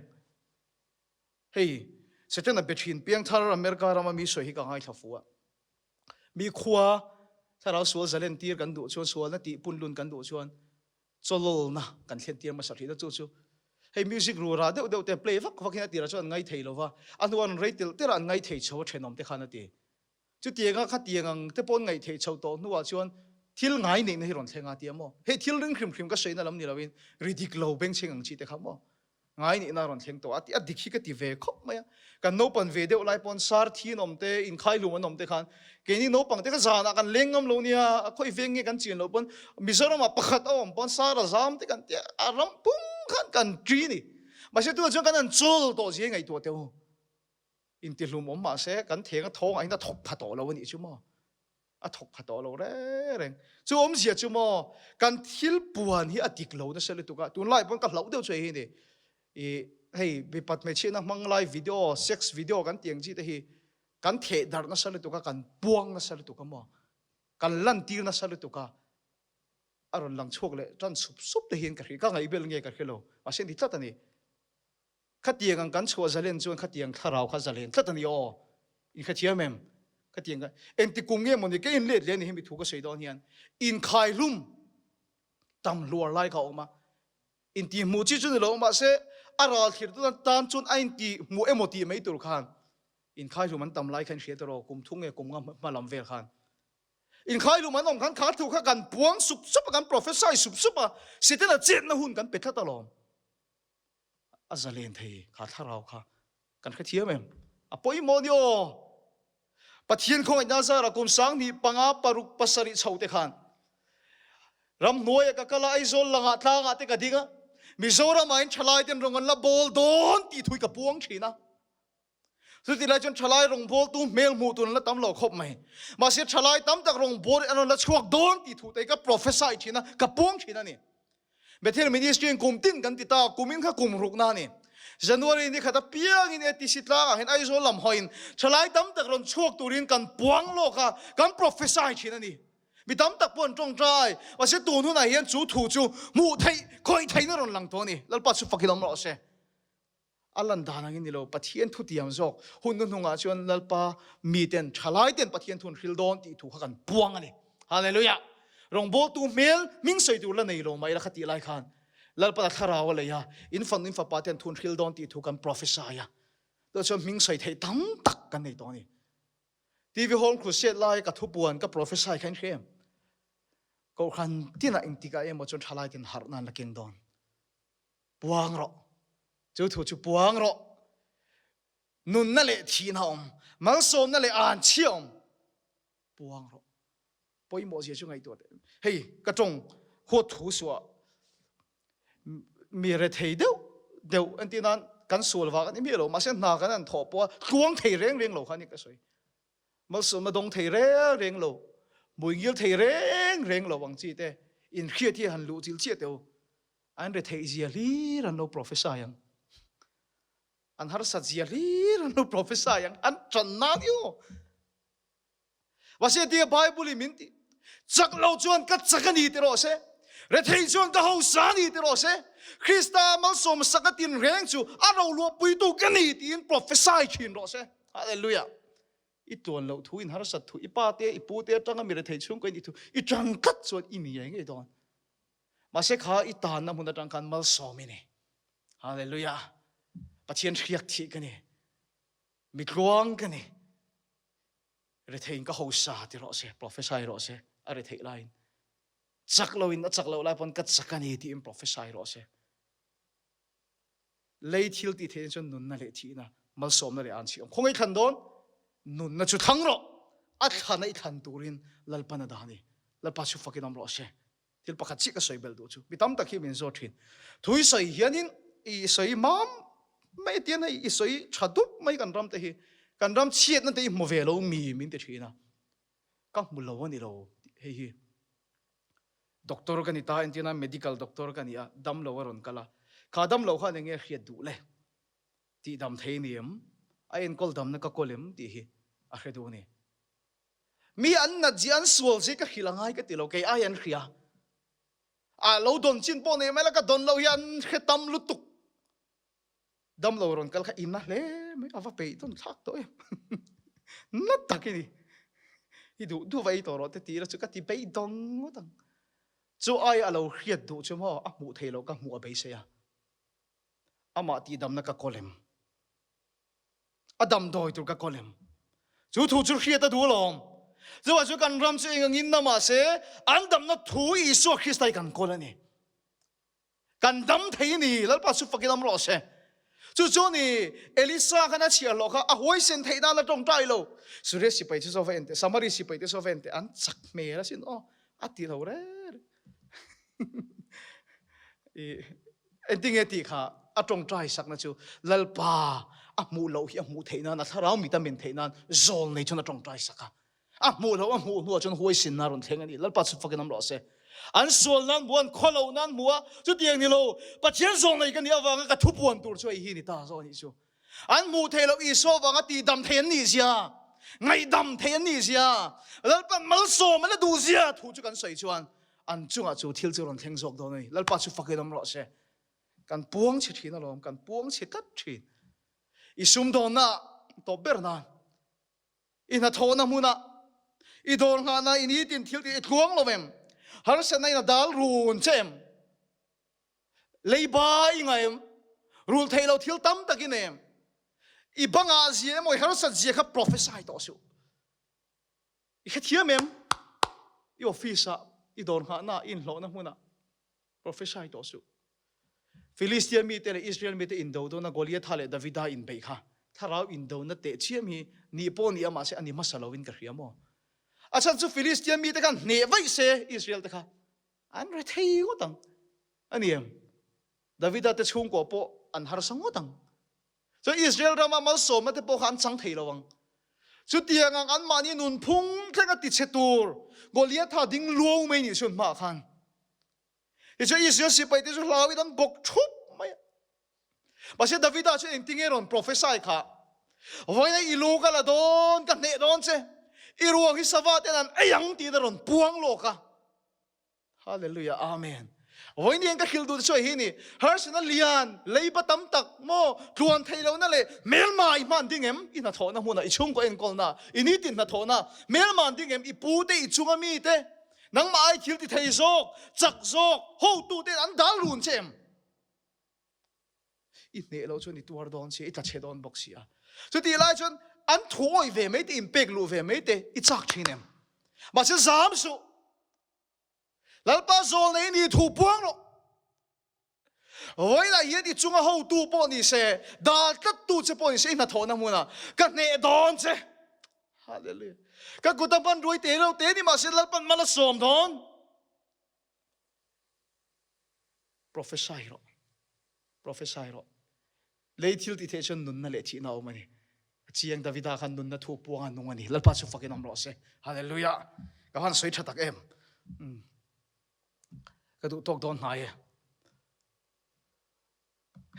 S1: Hei, Setana be thin piangthar America rama mi sawi hi ka ngaithla fu a. Mi khua thlarau sual zalen tir kan duh chuan sualna tih punlun kan duh chuan. Chawlawlna kan thlen tir hmasa thin a, chu chu hei music rura deuh deuh te play vak vak in a tirah chuan an ngai thei lo va, a hnuah an rei telh telh a an ngai thei chho a thenawm te khan a ti. Chutianga khatiang ang te pawh an ngaih theih chho tawh hnuah chuan thil ngai neihna hi rawn thleng a ti a maw? Hei thil ring hrim hrim ka sawi na lam ni loin ri dik lo bengchheng ang chi te kha maw? Ngai nihna a rawn thleng tawh a ti a dik hi ka ti ve khawp mai a. Kan naupan ve deuh lai pawn sar thi an awm te, inkhaihlum an awm te khan keini naupang te kha zanah kan leng ngam lo nia, a khawi veng nge kan chian loh pawn Mizoramah pakhat a awm pawn sar a zam te kan tia a ram pum khan kan ṭi ni. Mahse tunah chuan kan han chawl tawh zia i ngaihtuah teh u. Intihlum awm mahse kan theng a thawng ah hian a thawk pha tawh lo a nih chu maw? A thawk pha tawh lo reng reng. Chu awmzia chu maw kan thil puan hi a dik lo nasa lutuk a, tunlai pawn ka hlauh deuh chu hei hi ni. I hei mipat hmeichhiatna hmang lai video, sex video kan tih ang chi te hi kan theh darh nasa lutuk a, kan puang nasa lutuk a maw? Kan lantir nasa lutuk a, a rawn lang chhuak leh tan sup sup te hian ka hria, ka ngaihbel nge ka hre lo, mahse ni tlat a ni. Khatiang ang kan chhuah zalen chuan khatiang thlarau kha zalen tlat a ni aw. In hrethiam em? Khatiang kha engti kum nge mawni ka in let leh a ni hemi thu ka sawi dawn hian inkhaihlum tam hluar lai kha a awm a. Intihhmuh chi chu ni lo mahse a ral thlir tan chuan a intihhmuh emaw tih mai tur khan inkhaihlum an tam lai kha in hria tawh rawh kum thung nge kum nga hma lam vel khan inkhaihlum an awm khan kha thu kha kan puang sup sup a kan prophesy sup sup a Setana chetna hun kan pe tlat alawm. A zalen thei kha thlarau kha kan hrethiam em? A pawimawh ni aw! Pathian khawngaihna zarah kum 10,000 5 6 7 chho te khan ramhnuaiah ka kal a, Aizawl langah tlangah te ka ding a, Mizoramah in thalai ten rawn an la bawl dawn tih thui ka puang thin a. Chuti lai chuan thalai rawngbawltu hmel hmuh tur an la tam lo khawp mai. Mahse thalai tam tak rawngbawlin an rawn la chhuak dawn tih thu te hi ka prophesy thin a, ka puang thin a ni. Bethel Ministry in kum tin kan ti ta, kumin kha kum rukna a ni. January ni khat apiangin ATC tlangah hian Aizawl lam hawiin thalai tam tak rawn chhuak turin kan puang lawk a, kan prophesy thin a ni. Mi tam tak pawh an tawngtai, mahse tun hunah hian chu thu chu hmuh theih, khawih theihna rawn lang tawh a ni. Lalpa chu fakin awm rawh se. A lan dan angin ni lo, Pathian thutiam zawk hun hnuhnungah chuan Lalpa miten, thalaiten Pathian thu an hril dawn tih thu kha kan puang a ni. Hallelujah! Rawngbawltu hmel hming sawi tur la nei lo mah ila kha tih lai khan Lalpan a thlarau a lei a, in fanu in fapa te an thu an hril dawn tih thu kan prophesy a. Tunah chuan hming sawi theih tam tak kan nei tawh a ni. TV Home Crusade lai ka thupuan ka prophesy kha in hre em? Kohhran tinah engtikah emaw chuan thalaiten harhna an la keng dawn. Puang rawh. Chu thu chu puang rawh. Nunna leh thihna awm, malsawmna leh anchhia awm. Puang rawh. Pawimawh zia chu ngaihtuah teh. Hei, ka tawng huat thu suah mi rethei deuh deuh entir nan kan sual vang a ni miah lo, mahse hna kan han thawh pawh a tluang thei reng reng lo kha a ni ka sawi. Malsawmna dawng thei reng reng lo, hmuingil thei reng reng lo ang chi te inhriat hi han luh chil chiah teh u. An retheih zia hlir an lo prophesy ang. An harsat zia hlir an lo prophesy ang. An tan nan i aw. Mahse tia Bible in min ti. Chak lo chuan ka chak a ni ti rawh se. Retheih chuan ka hausa a ni ti rawh se. Krista malsawm sak a tin reng chu a roluahpuitu ka ni tiin prophesy thin rawh se. Hallelujah. I tluan loh thu in harsat thu i pa te i pu te atanga mi retheih chhungkaw in i thu i tang tlat chuan i mi ngei ngei dawn. Mahse kha i tanna hmun atang khan malsawm i ni. Hallelujah. Pathian hriak thih ka ni. Mi tluang ka ni. Rethein ka hosa ti rawh se, prophesy rawh se, a retheih laiin. Chak loin a chak loh lai pawn ka chak a ni tiin prophesy rawh se. Lei thil tih theih chuan nunna leh thihna, malsawmna leh anchhi awm. Khawngaih thlan dawn, nunna chu thlang rawh. A thlan a i thlan turin Lalpan a dah a ni. Lalpa chu fakin awm rawh se. Thil pakhat chiah ka sawi belh duh chu. Mi tam tak hi min zawt thin. Thu i sawi hianin i sawi mam mai tian hei i sawi tha dup mai kan ram te hi. Kan ram chhiatna te i hmu ve lo mi min ti thin a. Ka hmu lo a ni lo hei hi. Doctor ka ni ta entirna medical doctor ka ni a, dam lo a rawn kal a. Kha dam lo khan enge hriat duh le? Tih dam thei ni em? A enkawl damna ka kawl em? Tih hi a hre duh a ni. Mi an nat zia an sual zia ka hrilh a ngai ka ti lo, kei ai an hria. A lo dawn chin pawh nei mai la ka dawn loh hi an hre tam lutuk. Damlo rawn kal kha i na hle mai, a va peih dawn thlak tawh em. Na tak i ni. I duh duh va ei tawh rawh te tih la chu ka ti beih dawng ngawt ang. Chu ai a lo hriat duh chu maw a hmuh theih loh ka hmuh a beisei a. Amah tihdamna ka kawl em? A damdawi tur ka kawl em? Chu thu chu hriat a duh alawm. Chuvang chu kan ram chu eng angin na mah se an damna thu Isua Krista hi kan kawl a ni. Kan dam thei a ni, Lalpa chu fakin awm rawh se. Chu chu ni Elisa khan a chhiar hlawh kha a huaisen theih nan a tawngtai lo. Suria sipai te saw va en teh, Samari sipai te saw va en teh, an chak hmel asin aw, a ti lo reng reng. I engtinge tih kha a tawngtai sakna chu Lalpa a hmuh loh hi a hmuh theih nan, a thlarau mit a men theih nan zawl nei chuan a tawngtai sak a. A hmuh loh a hmuh hnuah chuan huaisinna a rawn thleng a ni. Lalpa chu fakin awm rawh se. An sual nan hmu a, an khaw loh nan hmu a, chutiang ni lo, Pathian zawng nei ka nih avanga ka thupuan tur chu hei hi ni ta zawk a nih chu. An hmuh theih loh Isua avanga tihdam thei an nih zia, ngaihdam thei an nih zia, Lalpan malsawm an la duh zia thu chu kan sawi chuan an chungah chu thil chu rawn thleng zawk dawn a ni. Lalpa chu fakin awm rawh se. Kan puang chhe thin alawm, kan puang chhe tlat thin. I sumdawnna tawp ber nan. I hnathawhna hmunah, i dawr nghahna, i nitin thil tih i tluang lo em? Harsatna in a dal run che em? Leiba i ngah em? Rul theih lo thil tam tak i nei em? I bangah zia emaw i harsat zia kha prophesy tawh suh. I hrethiam em? I office-ah, i dawr nghahna, i inhlawhna hmunah Prophesy tawh suh. Filistia mite leh Israel mite indo dawna Goliatha leh Davida inbeih kha thlarau indona teh chiam hi nih pawh ni a mahse a ni hmasa loin ka hria maw? A chhan chu Filistia mite khan hneh vaih se Israel te kha an rethei ngawt ang. A ni em? Davida te chhungkua pawh an harsa ngawt ang. Chuan Israel rama malsawmna te pawh kha an chang thei lo ang. Chutiang ang anmahni nunphung thleng a tichhe tur Goliatha ding luau mai nih chuan hmaah khan Tichuan Israel sipai te chu hlauin an bawk thup mai a. Mahse Davida chuan engtinge rawn prophesy kha? Vawiina i lu ka la dawn, ka hneh dawn che. I ruang hi sava ten an ei ang tiin a rawn puang lawk a. Hallelujah, Amen. Vawiin hian ka hrilh duh te chu hei hi ni, harsatna lian, leiba tam tak maw, tluan theih lohna leh hmelma i hman ding em? I hnathawhna hmunah, i chhungkaw enkawlna, i nitin hnathawhna, hmelma an ding em? I pute, i chunga mite, Nangmah ai thil ti thei zawk, chak zawk, hotute an dal run che em? I hneh loh chuan i tuar dawn sia, i tla chhe dawn bawk sia. Chutih lai chuan an thu awih ve mai te, inpek luh ve mai te i chak thin em? Mahse zam suh. Lalpa zawl nei ni thu puang rawh. Vawilah hian i chunga hotu pawh ni se, dal tlattu che pawh ni se, i hnathawhna hmunah ka hneh dawn che. Hallelujah. Ka kut a hman ruai te lo te ni mahse Lalpan mal a sawm dawn. Prophesy rawh. Prophesy rawh. Lei thil ti theih chuan nunna leh thihna a awm a ni. A chiang Davida khan nunna thu puang a nung a ni. Lalpa chu fakin awm rawh se. Hallelujah. Ka van sawi tha tak em. Mm. Ka duh tawk dawn hnai e.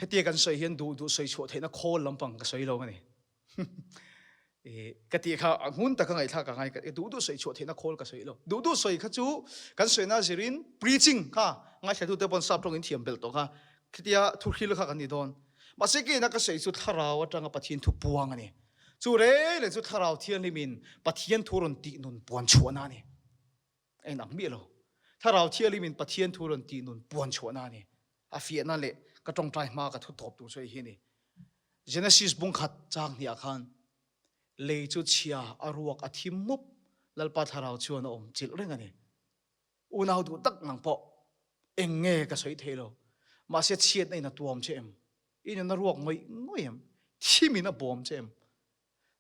S1: Hetia kan sawi hian duh duh sawi chhuah theihna khawl lampang ka sawi lo a ni. E, ka tih kha a hmun taka ngaihthlak ka ngai ka duh duh sawi chhuah theihna khawl ka sawi lo. Duh duh sawi kha chu kan sawina zirin preaching kha ngaithlatute pawn sap tawngin thiam belh tawh kha khitia thuhril kha kan ni dawn. Mahse keina ka sawi chu thlarau atanga Pathian thu puang a ni. Chu reng reng chu thlarau thianghlimin Pathian thu rawn tih nun puan chhuahna a ni. A inang miah lo. Thlarau Thianghlimin Pathian thu rawn tih nun puan chhuahna a ni. A fiahna leh ka tawngtai hma ka thu tawp tur chu hei hi a ni. Genesis bungkhat chang hniah khan lei chu chhia a ruak a thim mup Lalpa Thlarau chuan a awm chilh reng a ni. Unau duh tak nang pawh eng nge ka sawi thei lo. Mahse chhiatna in a tuam che em? I nuna ruak ngawih ngawih em? Thimin a bawm che em?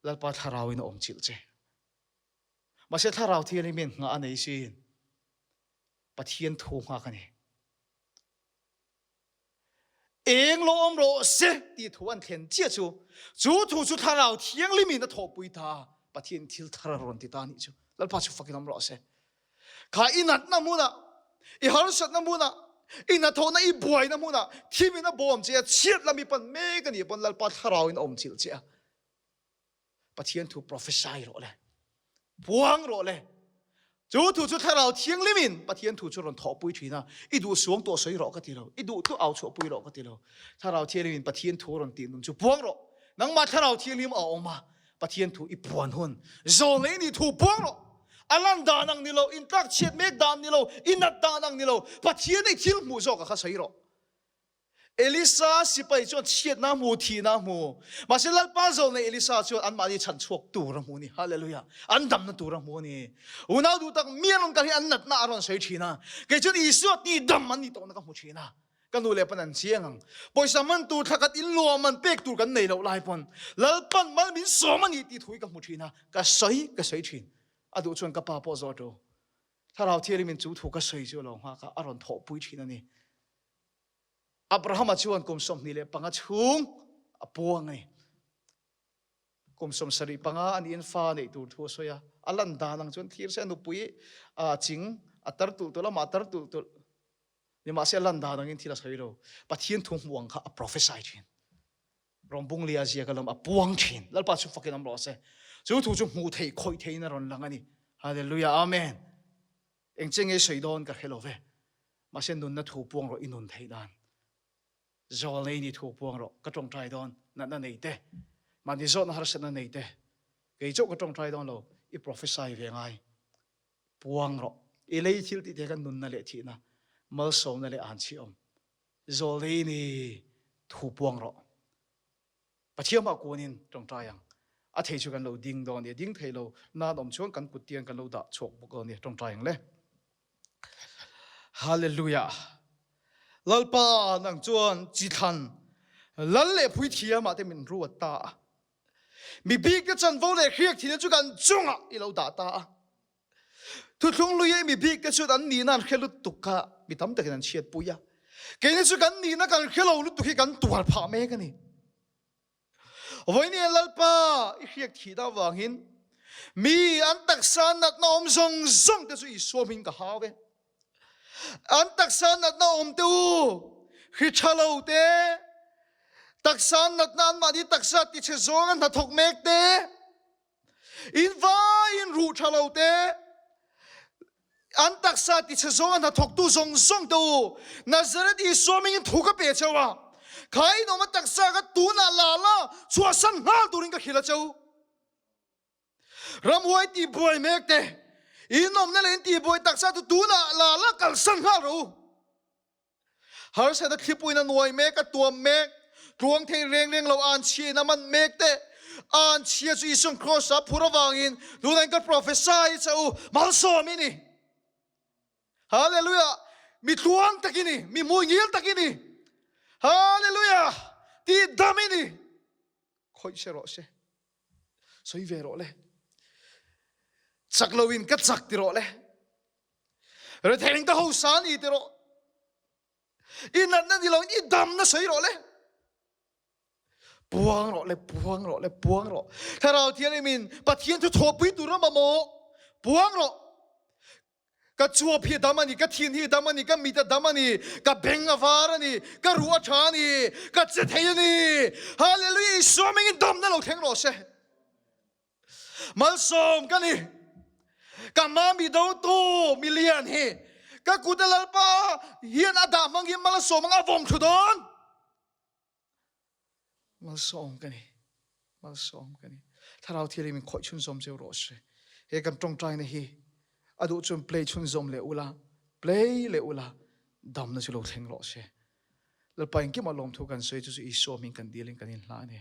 S1: Lalpa Thlarau in a awm chilh che. Mahse Thlarau Thianghlimin nghah a nei sin. Pathian thu nghak a ni. Eng lo awm rawh se tih thu an thlen chiah chu, chu thu chu Thlarau Thianghlimin a thawhpui ta. Pathian thil thar a rawn ti ta nih chu. Lalpa chu fakin awm rawh se. Kha i natna hmunah, i harsatna hmunah, i hnathawhna i buaina hmunah thimin a bawm che a, chhiat lam i pan mek a nih pawn Lalpa Thlarauin a awm chilh che a. Pathian thu prophesy rawh le. Puang rawh le. Chu thu chu thlarau thianghlimin Pathian thu chu rawn thawhpui thin a. I duh suang tawh sawi rawh ka ti lo. I duh tu au chhuahpui rawh ka ti lo. Thlarau thianghlimin Pathian thu rawn tih nun chu puang rawh. Nangmah thlarau thianghlim a awm a. Pathian thu i puan hun. Zawlnei ni thu puang rawh. A lan dan ang ni lo, in tlak chhiat mek dan ni lo, i nat dan ang ni lo, Pathian i thil hmuh zawk a kha sawi rawh. Elisa sipai chuan chhiatna hmu, thihna hmu. Mahse Lalpa zawlnei Elisa chuan anmahni chhan chhuak tur a hmu a ni. Hallelujah. An damna tur a hmu a ni. Unau duh tak mi an rawn kal hi an natna a rawn sawi thin a. Kei chuan Isua ti dam an nih tawhna ka hmu thin a. Ka nu leh pan an chiang ang. Pawisa man tur thla khat in luah man pek tur kan nei loh lai pawn Lalpan mal min sawm a ni tih thu hi ka hmu thin a. Ka sawi ka sawi thin. A duh chuan ka pa pawh zawh tu. Thlarau Thianghlim in chu thu ka sawi chu a lo nghak a, a rawn thawhpui thin a ni. Abrahama chuan kum 25 chhung a puang a ni. Kum 75 a niin fa neih tur thu a sawi a, a lan dan ang chuan thlir se a nupui a ching a tar tulh tulh, amah a tar tulh tulh. Nimahse a lan dan angin thil a sawi lo. Pathian thu hmuh ang kha a prophesy thin. Rawngbung lia ziak alawm a puang thin. Lalpa chu fakin awm rawh se. Chu thu chu hmuh theih khawih theihin a rawn lang a ni. Hallelujah Amen. Eng che nge sawi dawn ka hre lo ve. Mahse nunna thu puang rawh i nun theih dan. Zawlnei ni thu puang rawh ka tawngtai dawn natna nei te. Mahni zawhna harsatna nei te. Kei chauh ka tawngtai dawn lo i prophesy ve ngai. Puang rawh. I lei thil tih te kan nunna leh thihna malsawmna leh anchhi awm. Zawlnei ni thu puang rawh. Pathian ah kuanin tawngtai ang. A thei chu kan lo ding dawn a ni. Ding thei lo nan awm chuan kan kut tian kan lo dah chhuak bawk dawn a ni. Tawngtai ang le. Hallelujah. Lalpa nang chuan chi thlan lal leh phuithiam ah te min ruat ta a. Mi bik te chanvo leh hriak thina chu kan chungah i lo dah ta a. Thuthlung lui mi bik te chuan an nihna an hre lutuk kha mi tam takin an chhiatpui a. Keini chu kan nihna kan hre lo lutuk hi kan tuar phah mek a ni. Vawinia Lalpa i hriak thihna avangin mi an taksa natna awm zawng zawng te chu Isua hming ka hau e. An taksa natna awm te u, hri tha lo te, taksa natna anmahni taksa tichhe zawnga hnathawk mek te, In vaiin ruh tha lo te, an taksa tichhe zawnga hnathawktu zawng zawng te u, Nazareth Isua hmingin thu ka pe cheu a, kha in awm a taksa ka tunah la la chhuahsan nghal turin ka hrilh a cheu. Ramhuai tihbuai mek te, in awmna leh in tihbuai taksa chu tunah la la kalsan nghal rawh u. Harsatna thlipuiin a nuai mek, a tuam mek, tluang thei reng reng lo an chhiain a man mek te, an chhia chu Isuan Kross ah phur avangin tunah in ka prophesy che u, malsawm i ni. Hallelujah! Mi tluang tak i ni, mi hmuingil tak i ni. Hallelujah! Tih dam i ni. Khawih se rawh se. Sawi ve rawh le. Chak lo in ka chak ti rawh le. Retheng ka hosa ni ti rawh. I natna ni lo in i damna sawi rawh le. Puang rawh le, puang rawh le, puang rawh. Thlarau Thianghlimin Pathian thu thawhpui tur a mamawh. Puang rawh. Ka chuap hi a dam a ni, ka thin hi a dam a ni, ka mit a dam a ni, ka beng a var a ni, ka ruh a tha a ni, ka che thei a ni. Hallelujah! Isua hmingin damna lo thleng rawh se. Malsawm ka ni. Ka hma mi dotu milian hi ka kut a Lalpa hian a dah hmang hi malsawm ang a vawm thlu dawn. Malsawm ka ni. Malsawm ka ni. Thlarau Thianghlim in khawih chhunzawm cheu rawh se. He kan tawngtaina hi a duh chuan play chhunzawm leh ula, play leh ula, damna chu lo thleng rawh se. Lalpa engkimah lawmthu kan sawi chu chu Isua hming kan dilin kan inhla a ni.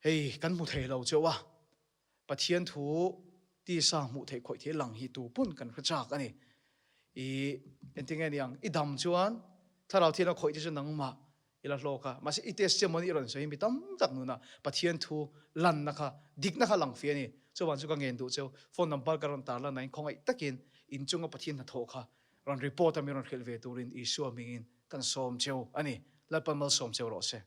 S1: Hei kan hmu thei lo cheu a, Pathian thu tisa hmuh theih khawih thei lang hi tu pawn kan hre chak a ni. I engtinge niang i dam chuan thlarau thian a khawih te chu nangmah i la hlawk a, mahse i testimony i rawn sawi hi mi tam tak nunah Pathian thu lanna kha dikna kha lang fih a ni. Chuvang chu ka ngen duh cheu, phone number ka rawn tar lan nain khawngaih takin inchunga Pathian hnathawh kha rawn report a mi rawn hrilh ve turin Isua hmingin kan sawm cheu a ni. Lalpan malsawm cheu rawh se.